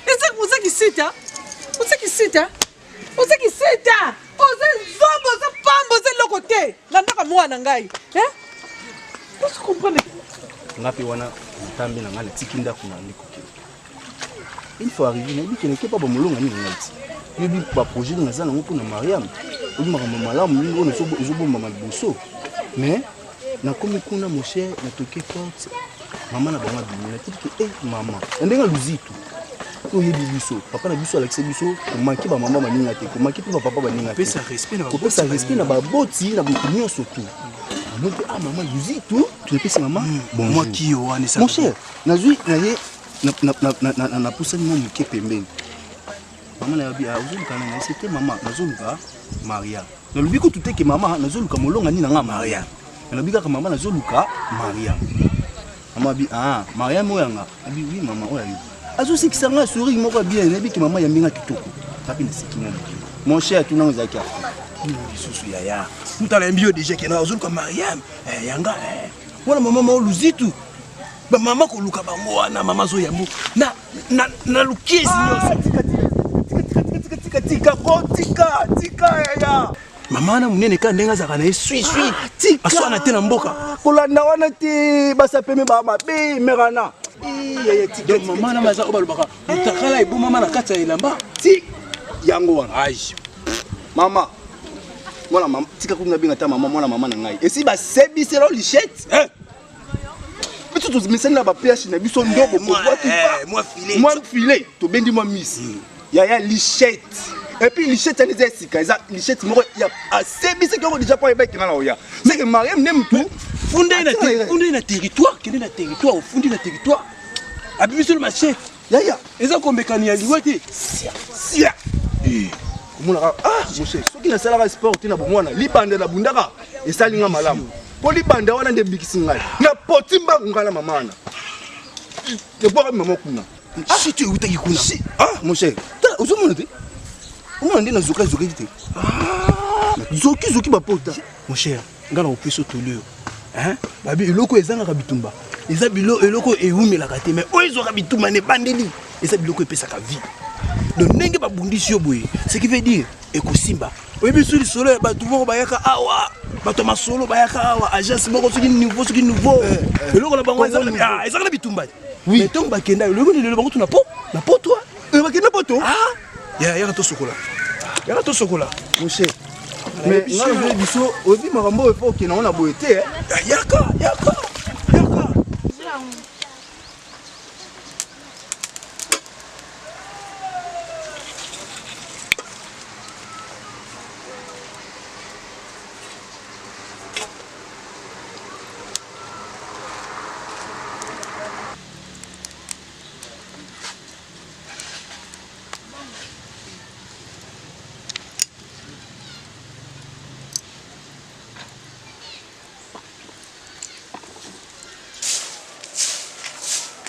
Eza oza kisita? Oza kisita? Oza kisita? Oza zombo, oza pamba, oza eloko te na ndako ya mwana ngai. Eh? Ozo comprendre? Nga mpe wana natambi na ngai natiki ndako na ndeko kende. Une fois arrivé nayebi kende ke pa bamolonga nini ngai ti. Yobi ba projet nini naza nango mpo na Mariam. Oyebi makambo malamu mingi oyo ezobombama liboso. Mais nakomi kuna mon cher natoke porte mama na bango abimi natiki ke eh mama na ndenge ya luzitu oyebi biso papa na biso alakisa biso komaki bamama baninga te komaki mpe bapapa baninga te kopesa respect na baboti na moto nyonso tu amoni mpe ah mama luzitu tunapesi mama bonjour mon cher nazwi na ye napusani mwa moke pembeni mama nayobi ah, ozoluka nani ese te mama nazoluka maria nalobi kutu te ke mama nazoluka molonga nini na nga maria nalobi kaka mama nazoluka maria mama abi ah mariam oyo yanga abi oui mama oyo ayo azosekisa nga sourire moko ya bien nayebi ke mama yambi nga kitoko ngapi naseki mwa moke mon cher tunango ezalaki afri lisusu yaya moto alayembi yo deja kena ozoluka mariam eh, yanga eh. wana mama mao luzitu bamama koluka bango wana mama azoyambo na, na, na lukiesi nyonso tika tika ko tika tika yaya mama wana monene kaka ndenge azalaka na ye swiswi ah, aswana te na mboka kolanda wana te basapeme ba mabe merana donc mama wana baza oyo balobaka motakala ebomama na kati ya elamba ti yango wana mama mwana mama tika kuna benga ta mama mwana mama na ngai esi basebisela lichette eh. biso tomisani na baph na biso ndobo eh, mwa filet tobendi mwa misi hmm. yaya lichette epuis lichette wana eza ya sika eza lichette moko ya asebisaki yango deja mpo ayebaki nga na oya seke mariam nde mutu funda ye na territoire kende na territoire ofundi na territoire abimisi yo machette yaya eza komekani ya liwa te sia sia eh, omonaka ah mose soki nasalaka sport te na bomwana libanda nabundaka esali nga malamu mpo libanda wana nde ebikisi ngai napoti mbangu ngai na mama wana ebwaka mama kuna si tu eutaki kuna ah mon cher tala ozomona te omona nde nazoka zokaki te ah. zoki zoki bapota mon cher ngai nakopesa toli oyo babi eloko ezangaka bitumba eza bilo eloko ewumelaka te mais oyo ezwaka bitumba na ebandeli eza biloko epesaka vie donc ndenge babundisi yo boye ce qui veut dire ekosimba oyebi so lisolo ya bato moko bayaka awa bato ya masolo bayaka awa agence moko soki nouveau soki nouveau eh, eh. eloko na bango ah, ezalaka na bitumba mais ntango bakenda eloko nini lelo bango tu na po na poto eh, bakenda poto ah! yaka tosokola yaka tosokola monsieur mais nga nazoyi biso oyebi makambo oyo mpo okenda ngo na boye te ah, yaka yaka yaka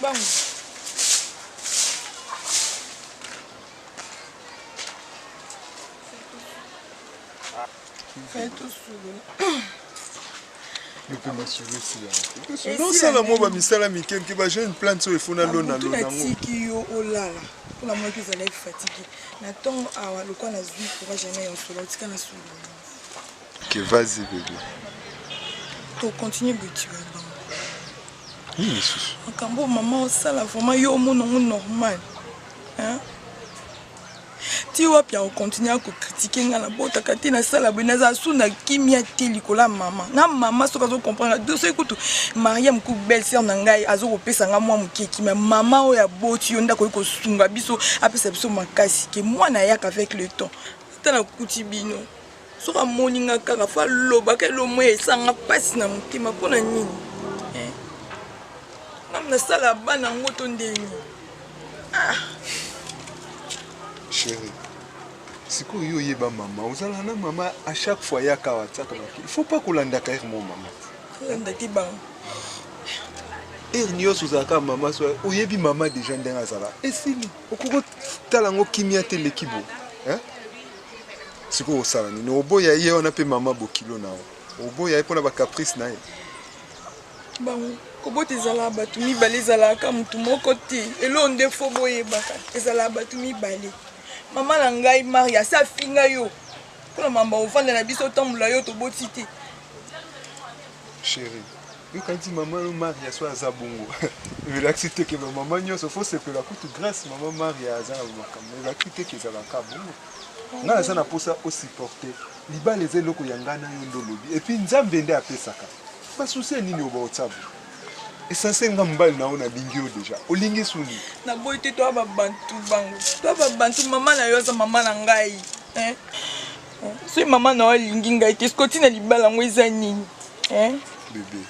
Bango. Tosala mwa bamisala mike mike ba jeune plante oyo efo nalona lona yango. Natiki yo olala mpo namonaki ozalaki fatigue na ntongo awa lokola nazwi courage ya ya osolo otika na solo. Ok, vas-y bébé. To continue boye tiwa bango. Nini lisusu? Makambo mama osala vraiment yo omona yango normal. Hein? Ti wapi ako continuer ko critiquer nga nabotaka te nasala boye nazala su na kimia te likolo ya mama na mama soki azo comprendre nga soki kutu Mariam ku belle sœur na ngai azo kopesa nga mwa moke kimia mama oyo aboti yo nde akoki kosunga biso apesa biso makasi ke mwana ayaka avec le temps ata nakuti bino soki amoni nga kaka fo alobaka elomo esanga mpasi na motema mpo na nini eh? Nga nasala bana yango to ndenge ah. Chérie, sikoyo yo oyeba mama ozalaka na mama à chaque fois yaka awa tiaka baki il faut pas kolandaka heure mo mama kolanda te bango heure nyonso ozalaka mama so oyebi mama deja ndenge azala esili okoki kotala yango kimia te eleki bo sikoyo osala nini oboya ye wana mpe mama bokilo na yo oboya ye mpo na bacaprice na ye. Bango kobota ezalaka bato mibale, ezalaka motu moko te. Eloko nde fo boyebaka, ezalaka bato mibale. Mama na ngai Maria asi afinga yo mpona mamba ofanda na biso otambola yo toboti te. Chérie, yokanisi mama yo Maria so aza bongo elakisi te ke bamama nyonso fo sepela kutu grâce mama Maria aza na makambo elakisi te ke ezalaka bongo. Ngai naza na mposa osupporte libala eza eloko ya ngai na yo nde olobi epuis Nzambe nde apesaka basusi ya nini oyo baotya bo essentiel nga mobali na yo nalingi yo deja olingi suni naboyi te toya babantu bango toya babantu mama na yo aza mama na ngai eh? Soki mama na yo alingi ngai te siko ntina libala yango eza nini eh? Bebe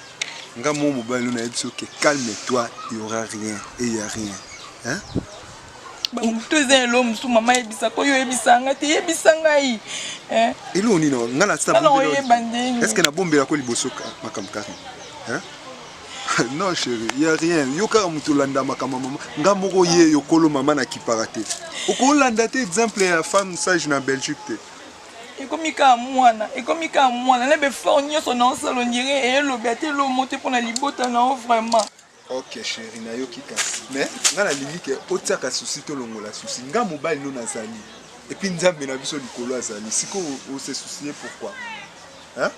nga mo mobali oyo nayebi soki calme toi il y aura rien et il y a rien hein? Bango eza eloko mosusu mama ayebisaka oyo oyebisa ngai te yebisa ngai eh? Eloko nini nga naoyeba ndenge est ce que nabombelako liboso makambo kaka hein? Non chérie, y a rien. Yo kaka moto olanda makambo mama. Nga moko ye yo kolo mama na kipaka te. Okolanda te exemple ya femme sage na Belgique te. Ekomi kaka mwana, ekomi kaka mwana. Na befort nyonso na osala ondire eyelobi ata eloko moko te mpo na libota na yo vraiment. Ok chérie, nayoki kasi. Mais nga nalingi ke otiaka souci tolongola souci. Nga mobali no nazali. Et puis Nzambe na biso likolo azali. Sikoyo ose soucier pourquoi? Hein?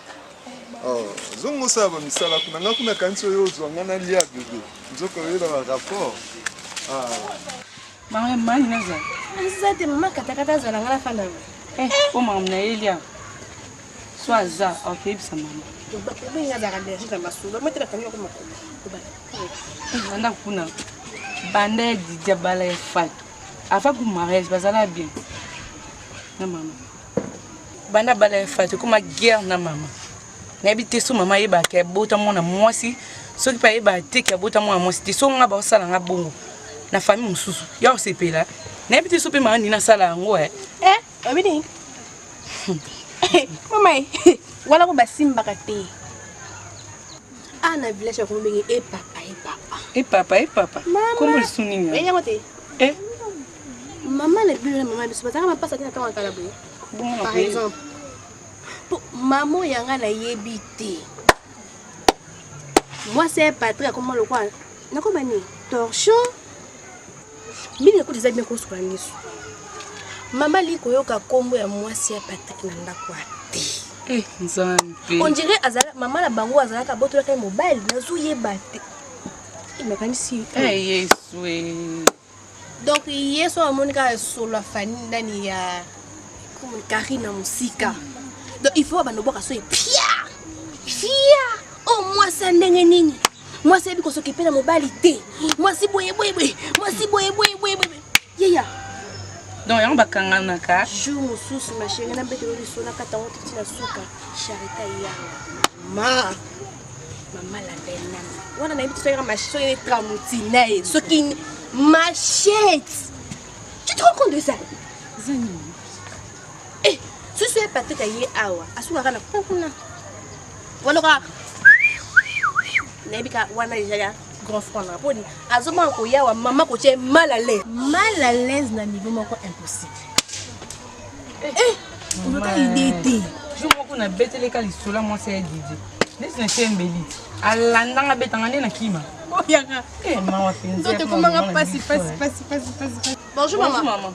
Oh, zongo osala ba misala kuna nga kuna kanisi oyo ozwa nga nalia bebe nzoka oye na ba rapport ah. Mama mani naza aza te mama katakata azala nga nafanda eh, po makambo na ye lia so aza akeyebisa mama obengi azalaka allergique na masolo metela kangi yoko makolo banda kuna banda ya didia bala ya fatu avant ku mariage bazala bien na mama banda bala ya fatu ekoma guerre na mama nayebi te so mama ayebaka abota mwana mwasi soki mpe ayebaka te ke abota mwana mwasi te so nga baosala nga bongo na famille mosusu ya kosepela nayebi te so mpe mama nini asala yango e eh, oyebi nini mama wana ko basimbaka te a na village ya komobenge e papa e papa e papa e papa kombo lisusu nini yango te eh? Mama na bino na mama biso bazalaka mapasa te na ntango ya kala boye. Par exemple, po mama oyo yanga nayebi te. Mwasi ya Patrick akoma lokola nakoma nini? Torchon. Mingi kutu eza bien kosukola miso. Mama ali koyoka kombo ya mwasi ya Patrick na ndako ya te. Eh, Nzambe. On dirait azala mama na bango azalaka abotolaka ye mobali nazoyeba te. Nakanisi. Eh, Yesu. Eh. Donc ye so amoni kaka solo ya Fanny nani ya Karine na mosika. Donc il faut abanda obwaka soyi pia pia o oh, mwasi ya ndenge nini mwasi ayebi kosokipe na mobali te mwasi boye boye boye mwasi boye boye boye boye yeya donc yango bakanganaka jour mosusu ma chérie nabetelo liso nakata yango titi na suka charita yanga ma mama la belle nana wana nayebi te soki machette soki tramotina ye soki machette tu te rends compte de ça eh susu ya Patrick aye awa asukaka na kuna wana kaka nayebi ka wana deja ya grand frère na poni azomona koyawa mama kotia mal à l'aise mal à l'aise na niveau moko impossible eh ozota idée te jour moko nabeteleka lisolo ya mwasi ya didi neti na tie mbeli alandanga abetanga nde na kima oyaka eh, mawa mpenza nzoto ekomanga pasi pasi pasi pasi pasi bonjour mama mama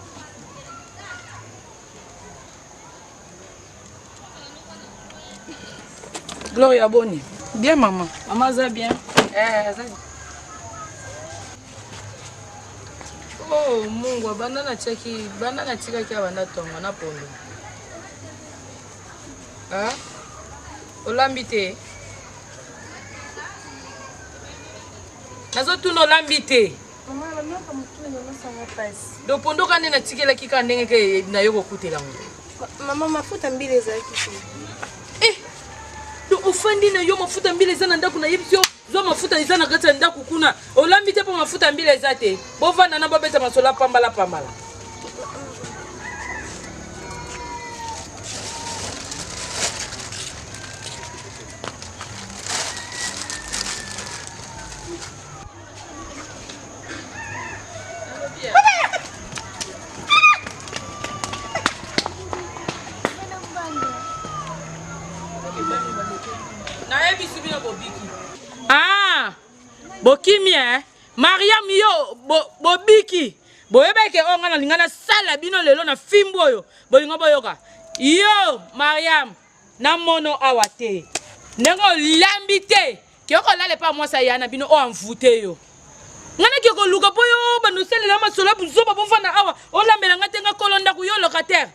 Gloria boni bien mama mama aza bien eh, aza Oh, Mungu banda natiaki banda natikaki abanda tonga na pondo ah? Olambi te nazotuna olambi te donc pondo ka nde natikelaki kaka ndenge ke nayo kokutela yango mama mafuta mbila ezalaki te eh donc ofandi na yo mafuta mbila eza na ndako nayebisi yo zwa mafuta eza na kati ya ndako kuna olambi te mpo mafuta mbila eza te bovanda na bobeta masolo ya pambala pambala nayebisi bino bobiki ah! Bokimi eh? Mariam yo bo, bobiki. Boyebaki ke oyo ngai nalinga nasala bino lelo na fimbu oyo. Bolingo boyoka. Yo Mariam namono awa te. Ndenge olambi te. Ke okolala epa mwasi aya na bino oyo envoute yo. Ngai nake koluka mpo yo bando osalela masolo ya buzoba bofanda awa olambela ngai te ngai kolo ndako yo locataire.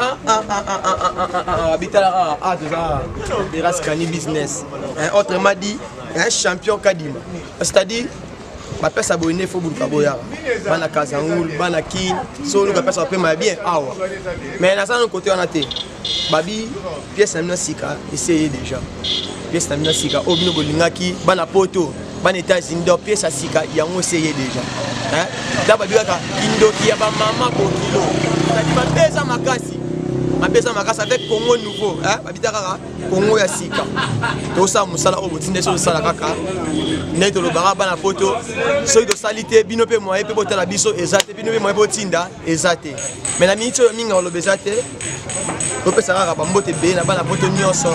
Ah, ah, ah, ah, ah, ah, ah, ah, bitala ah, ah, toza Eras Kani business. Hein, autrement dit, un champion Kadima. C'est-à-dire, bapesa boye nde fo buluka boyaka bana kazangulu bana kin so oluka pesa bapema ya bien awa mais naza nano kote wana te babi pièce na bino sika esi eye déjà pièce na bino sika oyo bino bolingaki bana poto bana états-unis donc pièce ya sika yango esi eye déjà ta babi kaka kindoki ya bamama bokilo cetadi mabe eza makasi mabe eza makasi avec congo nouveau babita kaka congo ya sika tosala mosala oyo botinda biso tosala kaka ndenge tolobaka bana poto soki tosali te bino mpe moye mpe botala biso eza te bino mpe moye botinda eza te mais na miniti oyo mingi oloba eza te topesa kaka bambote ebele na bana poto nyonso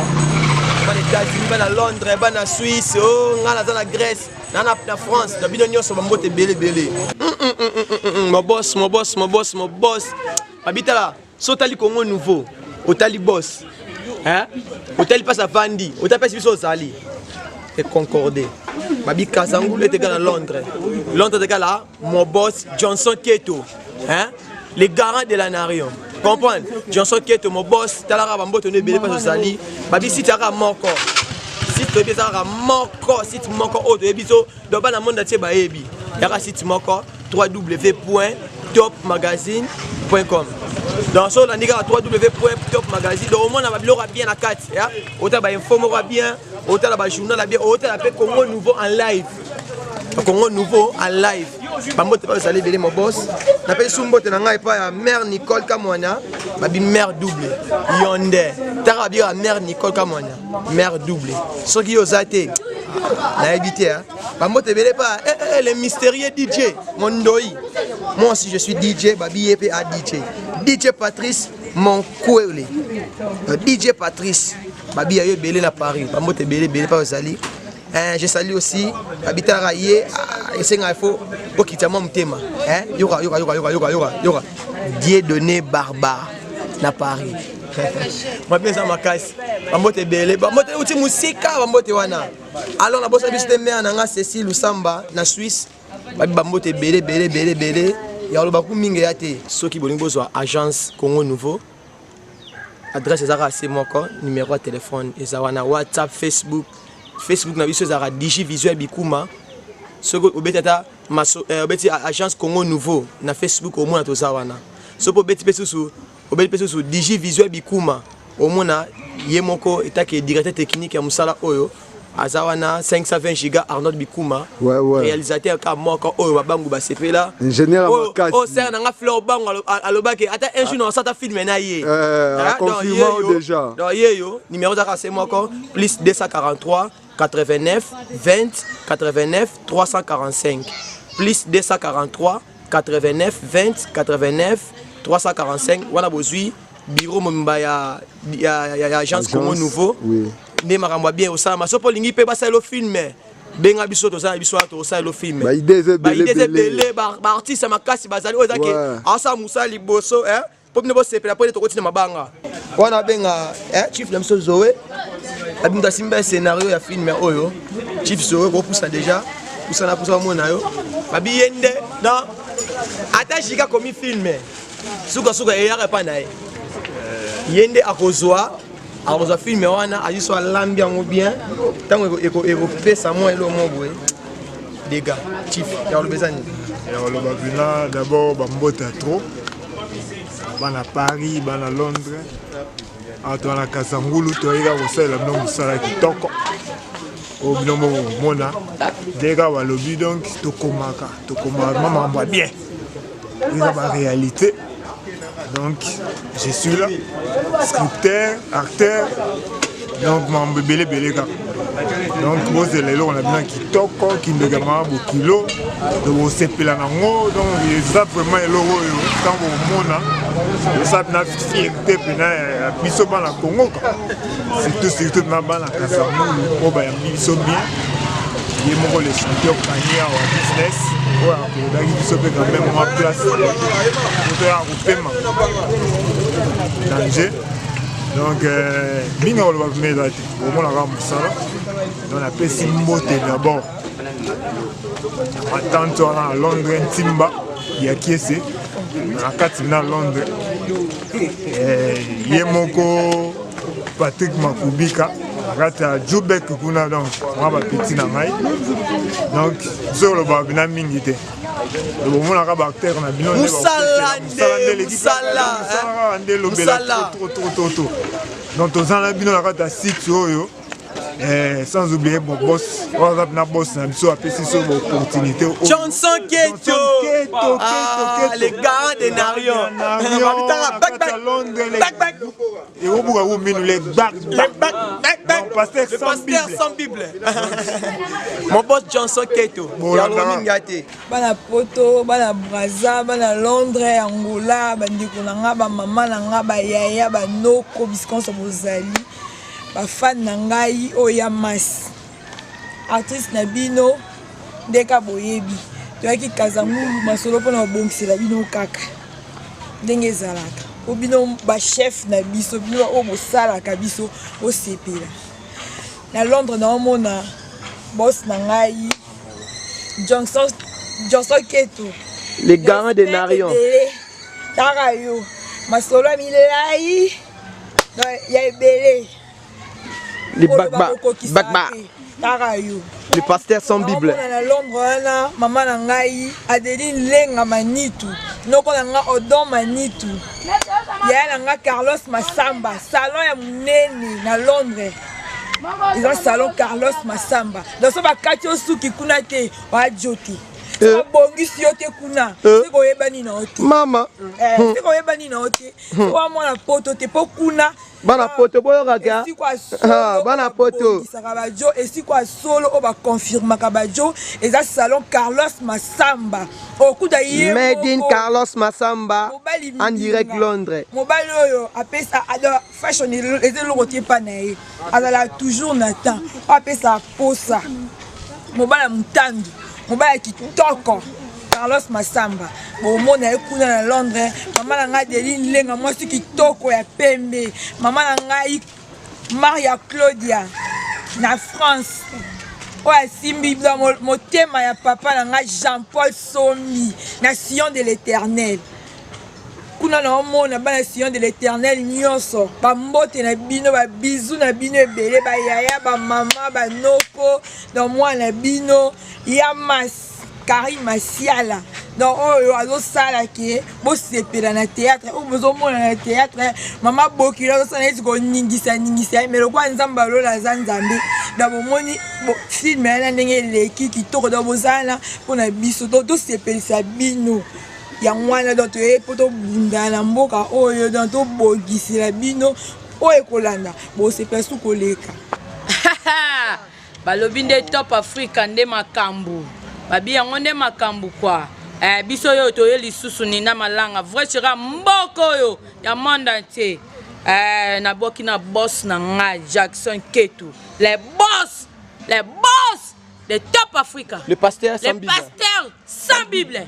bana états-unis bana londres bana suisse o oh, ngai naza na grèce na na france na bino nyonso bambote ebele ebele mobos mobos mobos mobos babitala so otali congo nouveau otali boss hein? otali mpasi avandi otali mpasi biso ozali econcorde babi kazangulu ete na londres londres etekala mon boss johnson keto hein? le garant de la narion comprendre johnson keto mon boss talaka bamboto no ebele mpasi ozali babi site yaka moko site toyebi eza kaka moko site moko oyo toyebi so donc bana monde atie bayebi yaka site moko www point top magazine point com donc so olandi kaka www point top magazine donc omona babiloko ya bien na kati otala bainfo moko ya bien otala bajournal ya bien otala mpe congo nouveau en live congo nouveau en live bambote bayo ezali ebele mobos napesi su mbote na ngai epai ya mare nicole kamwana babi mare double yonde taka babi ya mare nicole kamwana mare double soki yo oza te nayebi te bambote ebele pa eh, eh, eh, le mystérieux dj mondoi moi aussi je suis dj babi ye mpe a dj dj patrice monkwele euh, dj patrice babi ya yo ebele na paris bambote ebele ebele pa ozali eh, je salue aussi babitalaka ye ah, esengaka ifo okita mwa motema eh, yoka yoka yoka yoka yoka yoka yoka dieu donné barbare na paris mabe eza makasi bambote ebele bambote euti mosika bambote wana alors nabosa biso te mare na nga cécile lusamba na suisse babi bambote ebele ebele ebele ebele ya koloba ku mingi eya te soki bolingi bozwa agence congo nouveau adresse eza kaka se moko numero ya telefone eza wana whatsapp facebook facebook na biso ezalaka digi visuel bikuma soki obeti ata eh, obeti agence congo nouveau na facebook omona toza wana soki obeti mpe susu obeti mpe susu digi visuel bikuma omona ye moko etake directeur technique ya mosala oyo aza wana 520 giga arnold bikuma ouais, ouais. réalisateur ka moko oyo babangu basepela ingénieur ya makasi oyo sere na nga fleur bangu alobaki ata un jour na osata film na ye euh, confirmant déjà donc ye yo numéro ezaka se moko plus 243 89 20 89 345 plus 243 89 20 89 345 wana bozwi bureau mobimba ya, ya, ya, ya agence Congo Nouveau oui. nde makambo ya bien osalama soki olingi mpe basalelo film benga biso toza na biso wana tokosalelo film baide eza ebele baartiste ya makasi bazali oyo ezake asala mosala liboso mpo bino bosepela mpo ete tokotina mabanga wana abenga chief na biso zoe abi moto asimba scénario ya film oyo chief zoe kopusa déjà pusana pusa bamona yo babi ye nde na ata jika akomi film sukasuka eyaka epai na ye ye nde akozwa akozwa filme wana azwi so alambi yango bien ntango ekopesa mwa eloko moko boye dega chief ya koloba eza nini ya koloba mpena d'abord bambote ya trop bana paris bana londres awa toza na kasangulu toyei kaka kosalela bino mosala kitoko oyo bino moko komona nde kaka balobi donc tokomaka tokomaka ma makambo ya bien eza ba réalité donc je suis là scripteur acteur donc makambo ebele ebele kaka donc bozela eloko na bino ya kitoko kindoki ya mama bokilo donc bosepela nango donc eza vraiment eloko oyo ntango bokomona. Eza na fierté mpena ya biso bana Congo quoi. Surtout surtout na bana Kasangulu oyo bayambi biso bien. Ye moko le champion Kani awa business oyo akodaki biso mpe quand même mwa place moto ya kopema danger. Donc euh, mingi akoloba vraimen eza te, omonaka mosala. Donc napesi mbote d'abord ma tante wana na Londres Ntimba ya Kiese na kati na Londres eh, ye moko Patrick Makubika na kati ya Jubek kuna donc mwa bapeti na ngai donc soki olobaka bina mingi te bomonaka baacteur na bino mosala nde nde elobela trop trop trop trop donc toza na bino na kati ya site oyo Eh, sans oublier mon boss oyo aza mpena boss na biso apesi biso baopportunité Johnson Keto Keto ah, le garant de Narion Babitaka back back back back ekobuka ku minu le back le back back back pasteur le pasteur sans Bible mon boss Johnson Keto yango mingi ate bana poto bana braza bana londres angola bandeko na nga bamama na nga bayaya banoko bisika nyonso bozali Ba fan na ngai oyo ya masse artiste na bino ndeka boyebi toyaki kazangulu masolo mpona kobongisela bino kaka ndenge ezalaka po bino ba chef na biso bino oyo bosalaka biso bosepela na londres naomona boss na ngai johnson johnson keto le garant de narion tara yo masolo ya milai ya ebele le bagba bagba kaka yo le pasteur sans bible na londres wana mama na ngai adeline lenga manitu noko na ngai odon manitu yaya na ngai carlos masamba salon ya monene na londres eza salon carlos masamba donc so bakati yo suki kuna te oajo te eh. babongisi yo te kuna eh. soki oyebani na yo te mama eh, hmm. soki oyebani na yo te hmm. owa mwana poto te mpo kuna bana poto boyokaka ah, bana poto esika bajo esika ya solo oyo baconfirmaka bajo eza salon carlos masamba okuta ye made in carlos masamba en direct londres mobali oyo apesa fashion eza eloko te epa na ye azalaka toujours na temps oyo apesaka posa mobali ya motandu mobali ya kitoko carlos masamba bomona ye kuna na londres mama na ngai adeline lenga mwasi kitoko ya pembe mama na ngai maria claudia na france oyo asimbi motema ya papa na ngai jean paul sombi na sion de l'éternel kuna naomona bana sion de l'éternel nyonso bambote na bino babizu na bino ebele bayaya bamama banoko na mwana bino ya mas Karim Masiala donc oyo azosala ke bosepela na théâtre oyo bozomona na théâtre mama bokilo azosala neti koningisa ningisa ye mais lokola nzambe alola aza nzambe donc bomoni filme yana ndenge eleki kitoko donc bozala mpona biso donc tosepelisa bino yango wana donc toye mpo tobunda na mboka oyo donc tobongisela bino oyo ekolanda bosepela su koleka balobi nde top africa nde makambu babi yango nde makambu kwa eh, biso oyo toye lisusu nina malanga vrai chera mboka oyo ya monde entier eh, nabwaki na boss na ngai jackson ketu le boss le boss de top africa le pasteur sans le bible pasteur sans bible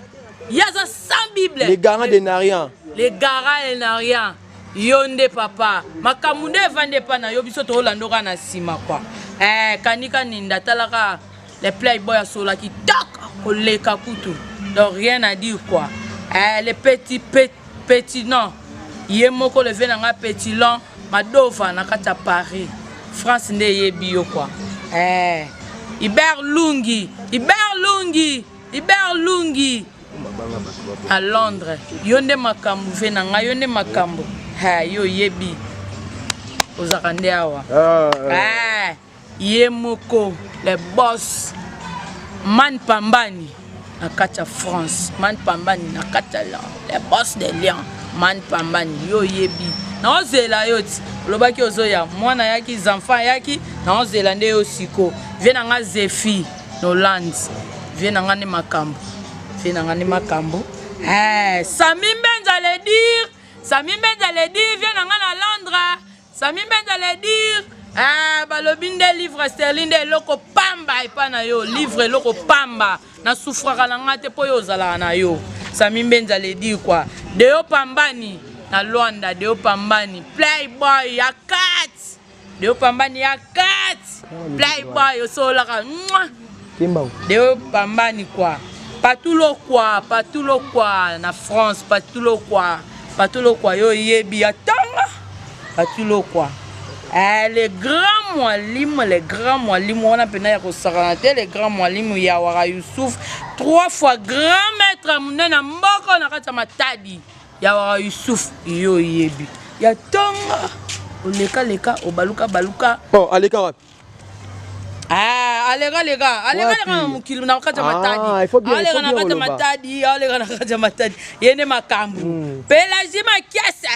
ye aza sans bible le garant de narian le garant de narian yo nde papa makambo nde evandi epa na yo biso toolanda oka na nsima kua eh, kanika ninda talaka le playboy asola kitoko koleka kutu donc rien à dire quoi eh, le petit petit, petit non ye moko leve na nga petit long madova na kati ya paris france nde eyebi yo kua eh, iber lungi iber lungi iber lungi à londres yo nde makambo ve na ngai yo nde makambo yo oyebi ozalaka nde awa ah. eh, ye moko le boss man pambani na kati ya france man pambani na kati ya le boss de lion man pambani yo oyebi naozela yo ti olobaki ozoya mwana ayaki zanfan ayaki naozela nde yo siko vie na nga zefi na hollande vie na nga nde makambo vie na nga nde makambo eh, sami mbenza le dire. Sami Mbenza le dire vie na nga na Londres. Sami Mbenza le dire eh, balobi nde livre sterling nde eloko pamba epa na yo livre eloko pamba na souffraka na nga te mpo yo ozalaka na yo Sami Mbenza le dire quoi Deo Pambani na Luanda Deo Pambani playboy ya 4 Deo Pambani ya 4 playboy osololaka Deo Pambani quoi Patulokwa Patulokwa na France Patulokwa Patulokwa yo oyebi ya tanga Patulokwa Eh, le grand mwalimu le grand mwalimu wana mpena ya kosakana te le grand mwalimu ya wara Youssouf trois fois grand maître monene na mboko na kati ya Matadi ya wara Youssouf yo oyebi ya tonga olekaleka obaluka baluka oh, aleka wapi Ah, aleka leka aleka leka na mokili na kati ya Ah, matadi il faut bien- il aleka faut na bien kati ya koloba. matadi aleka na kati ya matadi ye nde makambo pelagie makiese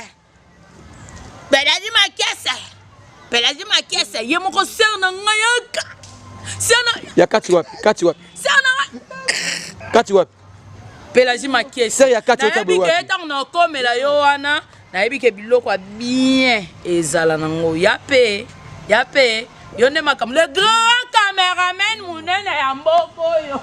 pelagie makiese pelagie makiese ye moko ser na ngai yaka ser na ya kati wapi kati wapi ser na ngai kati wapi pelagie makiese Ser ya kati nayebi wapi? ke ntango nakomela yo wana nayebi ke biloko ya bien ezala nango ya pe ya pe yo nde makambo le grand cameraman monene ya mboka oyo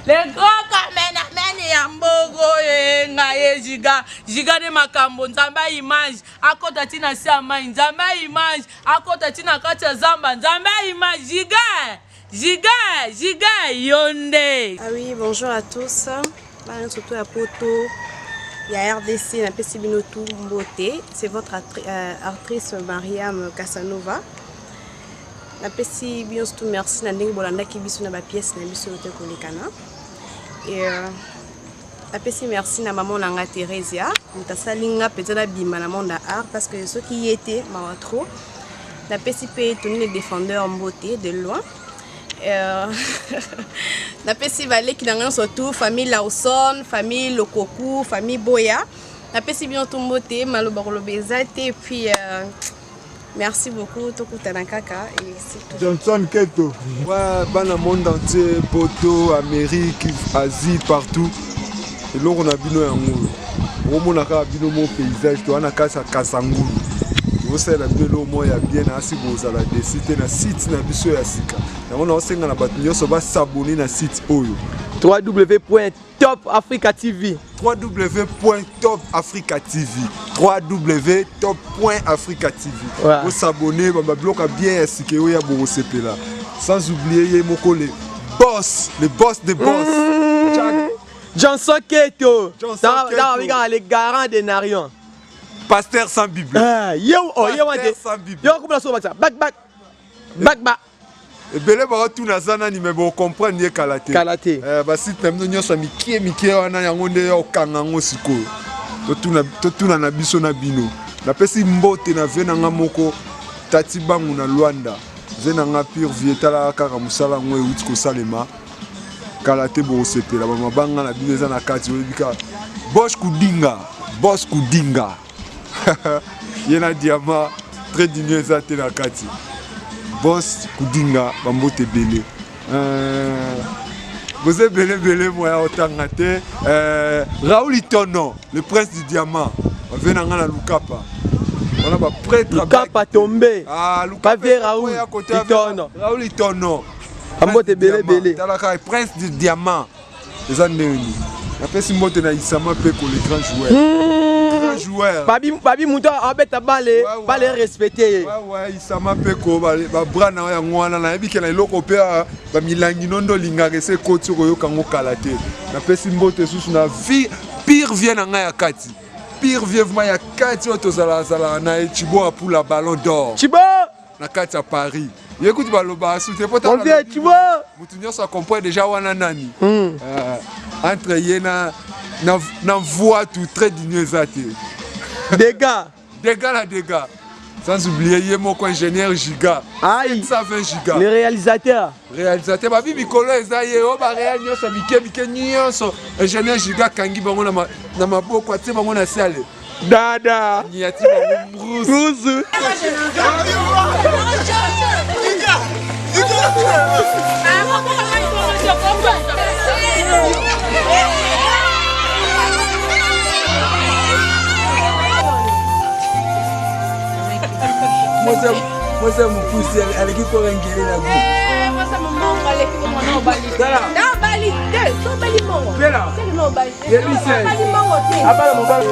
le grand cameraman ya mboka oyo eh, ngai ye giga giga nde makambo nzambe ya image akota ti na se ya mai nzambe ya image akota ti na kati ya zamba nzambe ya image giga giga giga yo nde Ah oui, bonjour à tous. Bana surtout à Poto, il y a RDC, napesi bino tout mbote. C'est votre actrice Mariam Casanova. Napesi bino surtout merci na ndenge bolandaki biso na ba pièces na biso te kolekana. Et napesi merci na maman na nga Theresia, moto asali nga mpenza nabima na monde ya art parce que soki ye te mawa trop. Napesi mpe Tony le défendeur mbote de loin. Napesi baleki na ngai nyonso tout, famille Lawson, famille Lokoku, famille Boya. Napesi bino tout mbote, maloba koloba eza te. Et puis merci beaucoup, tokutana kaka et c'est tout. Johnson Keto. Ouais, bana monde entier, Poto, Amérique, Asie, partout. eloko na bino yango oyo okomona kaka bino mo paysage toza na kati ya kasangulu tokosalela bino eloko moko ya bien na asi bozala desi te na site na biso ya sika yango naosenga na bato nyonso basabone na site oyo www.topafricatv www.topafricatv www.top.africatv Ouais. bosabone babiloko ya bien ya sika oyo ya bokosepela sans oublier ye moko le boss le boss de boss Jack Johnson Keto. Johnson Keto. Dans le garant de Narion. Pasteur sans Bible. Ah, yo oh yo Pasteur wante. sans Bible. Yo kumla so baksa. Back back. Back back. ebele bakotuna aza nani me bocomprendre ye kala te Kala te. Eh, basite na bino nyonso ya mikie mikie wana yango nde ya okanga yango sikoyo totuna na biso na bino napesi mbote na vie na nga moko tati bangu na Luanda vie na nga pure vie etalaka kaka mosala yango euti kosalema kala te bokosepela bamabanga na bino eza na kati oyebi kaka bosh kudinga bos kudinga ye na diama très digne eza te na kati bos kudinga bambote ebele boza ebele ebele moya otanga te Raoul Itono le prince du diamant bave na nga na Lukapa wana baprêtre Lukapa tombe. Ah, Lukapa Pave Raoul Itono. Raoul Itono Bambote ebele ebele. Talaka prince du diamant eza ndenge nini napesi mbote na Isama Peko le grand joueur grand joueur Babi babi muto abeta bale, bale respecté ye. Ouais, ouais, Isama Peko babra na yo yango wana nayebi ke na eloko mpe bamilangi no nde olingaka ese ekoti okoyoka yango kala te napesi mbote susu na vie pire vie na ngai ya kati pire vie vraiment ya kati oyo tozalazalaka na ye Chibo Apula ballon d'or Chibo na kati ya Paris ye kutu balobaka su te po Mon vieux Chibo motu nyonso acomprendre déjà wana nani entre ye na voix tout très digne eza te Dégâts. Dégâts la dégâts sans oublier ye moko ingénieur giga Aïe. 720 giga Le réalisateur. réalisateur babi mikolo eza ye oyo baréal nyonso mike mike nyonso ingénieur giga akangi bango na maboko atie bango na sale Dada. ati bango mbrusu Mbrusu. Mwasi ya mokusi aleki koka ngele na gu. Abala mobali.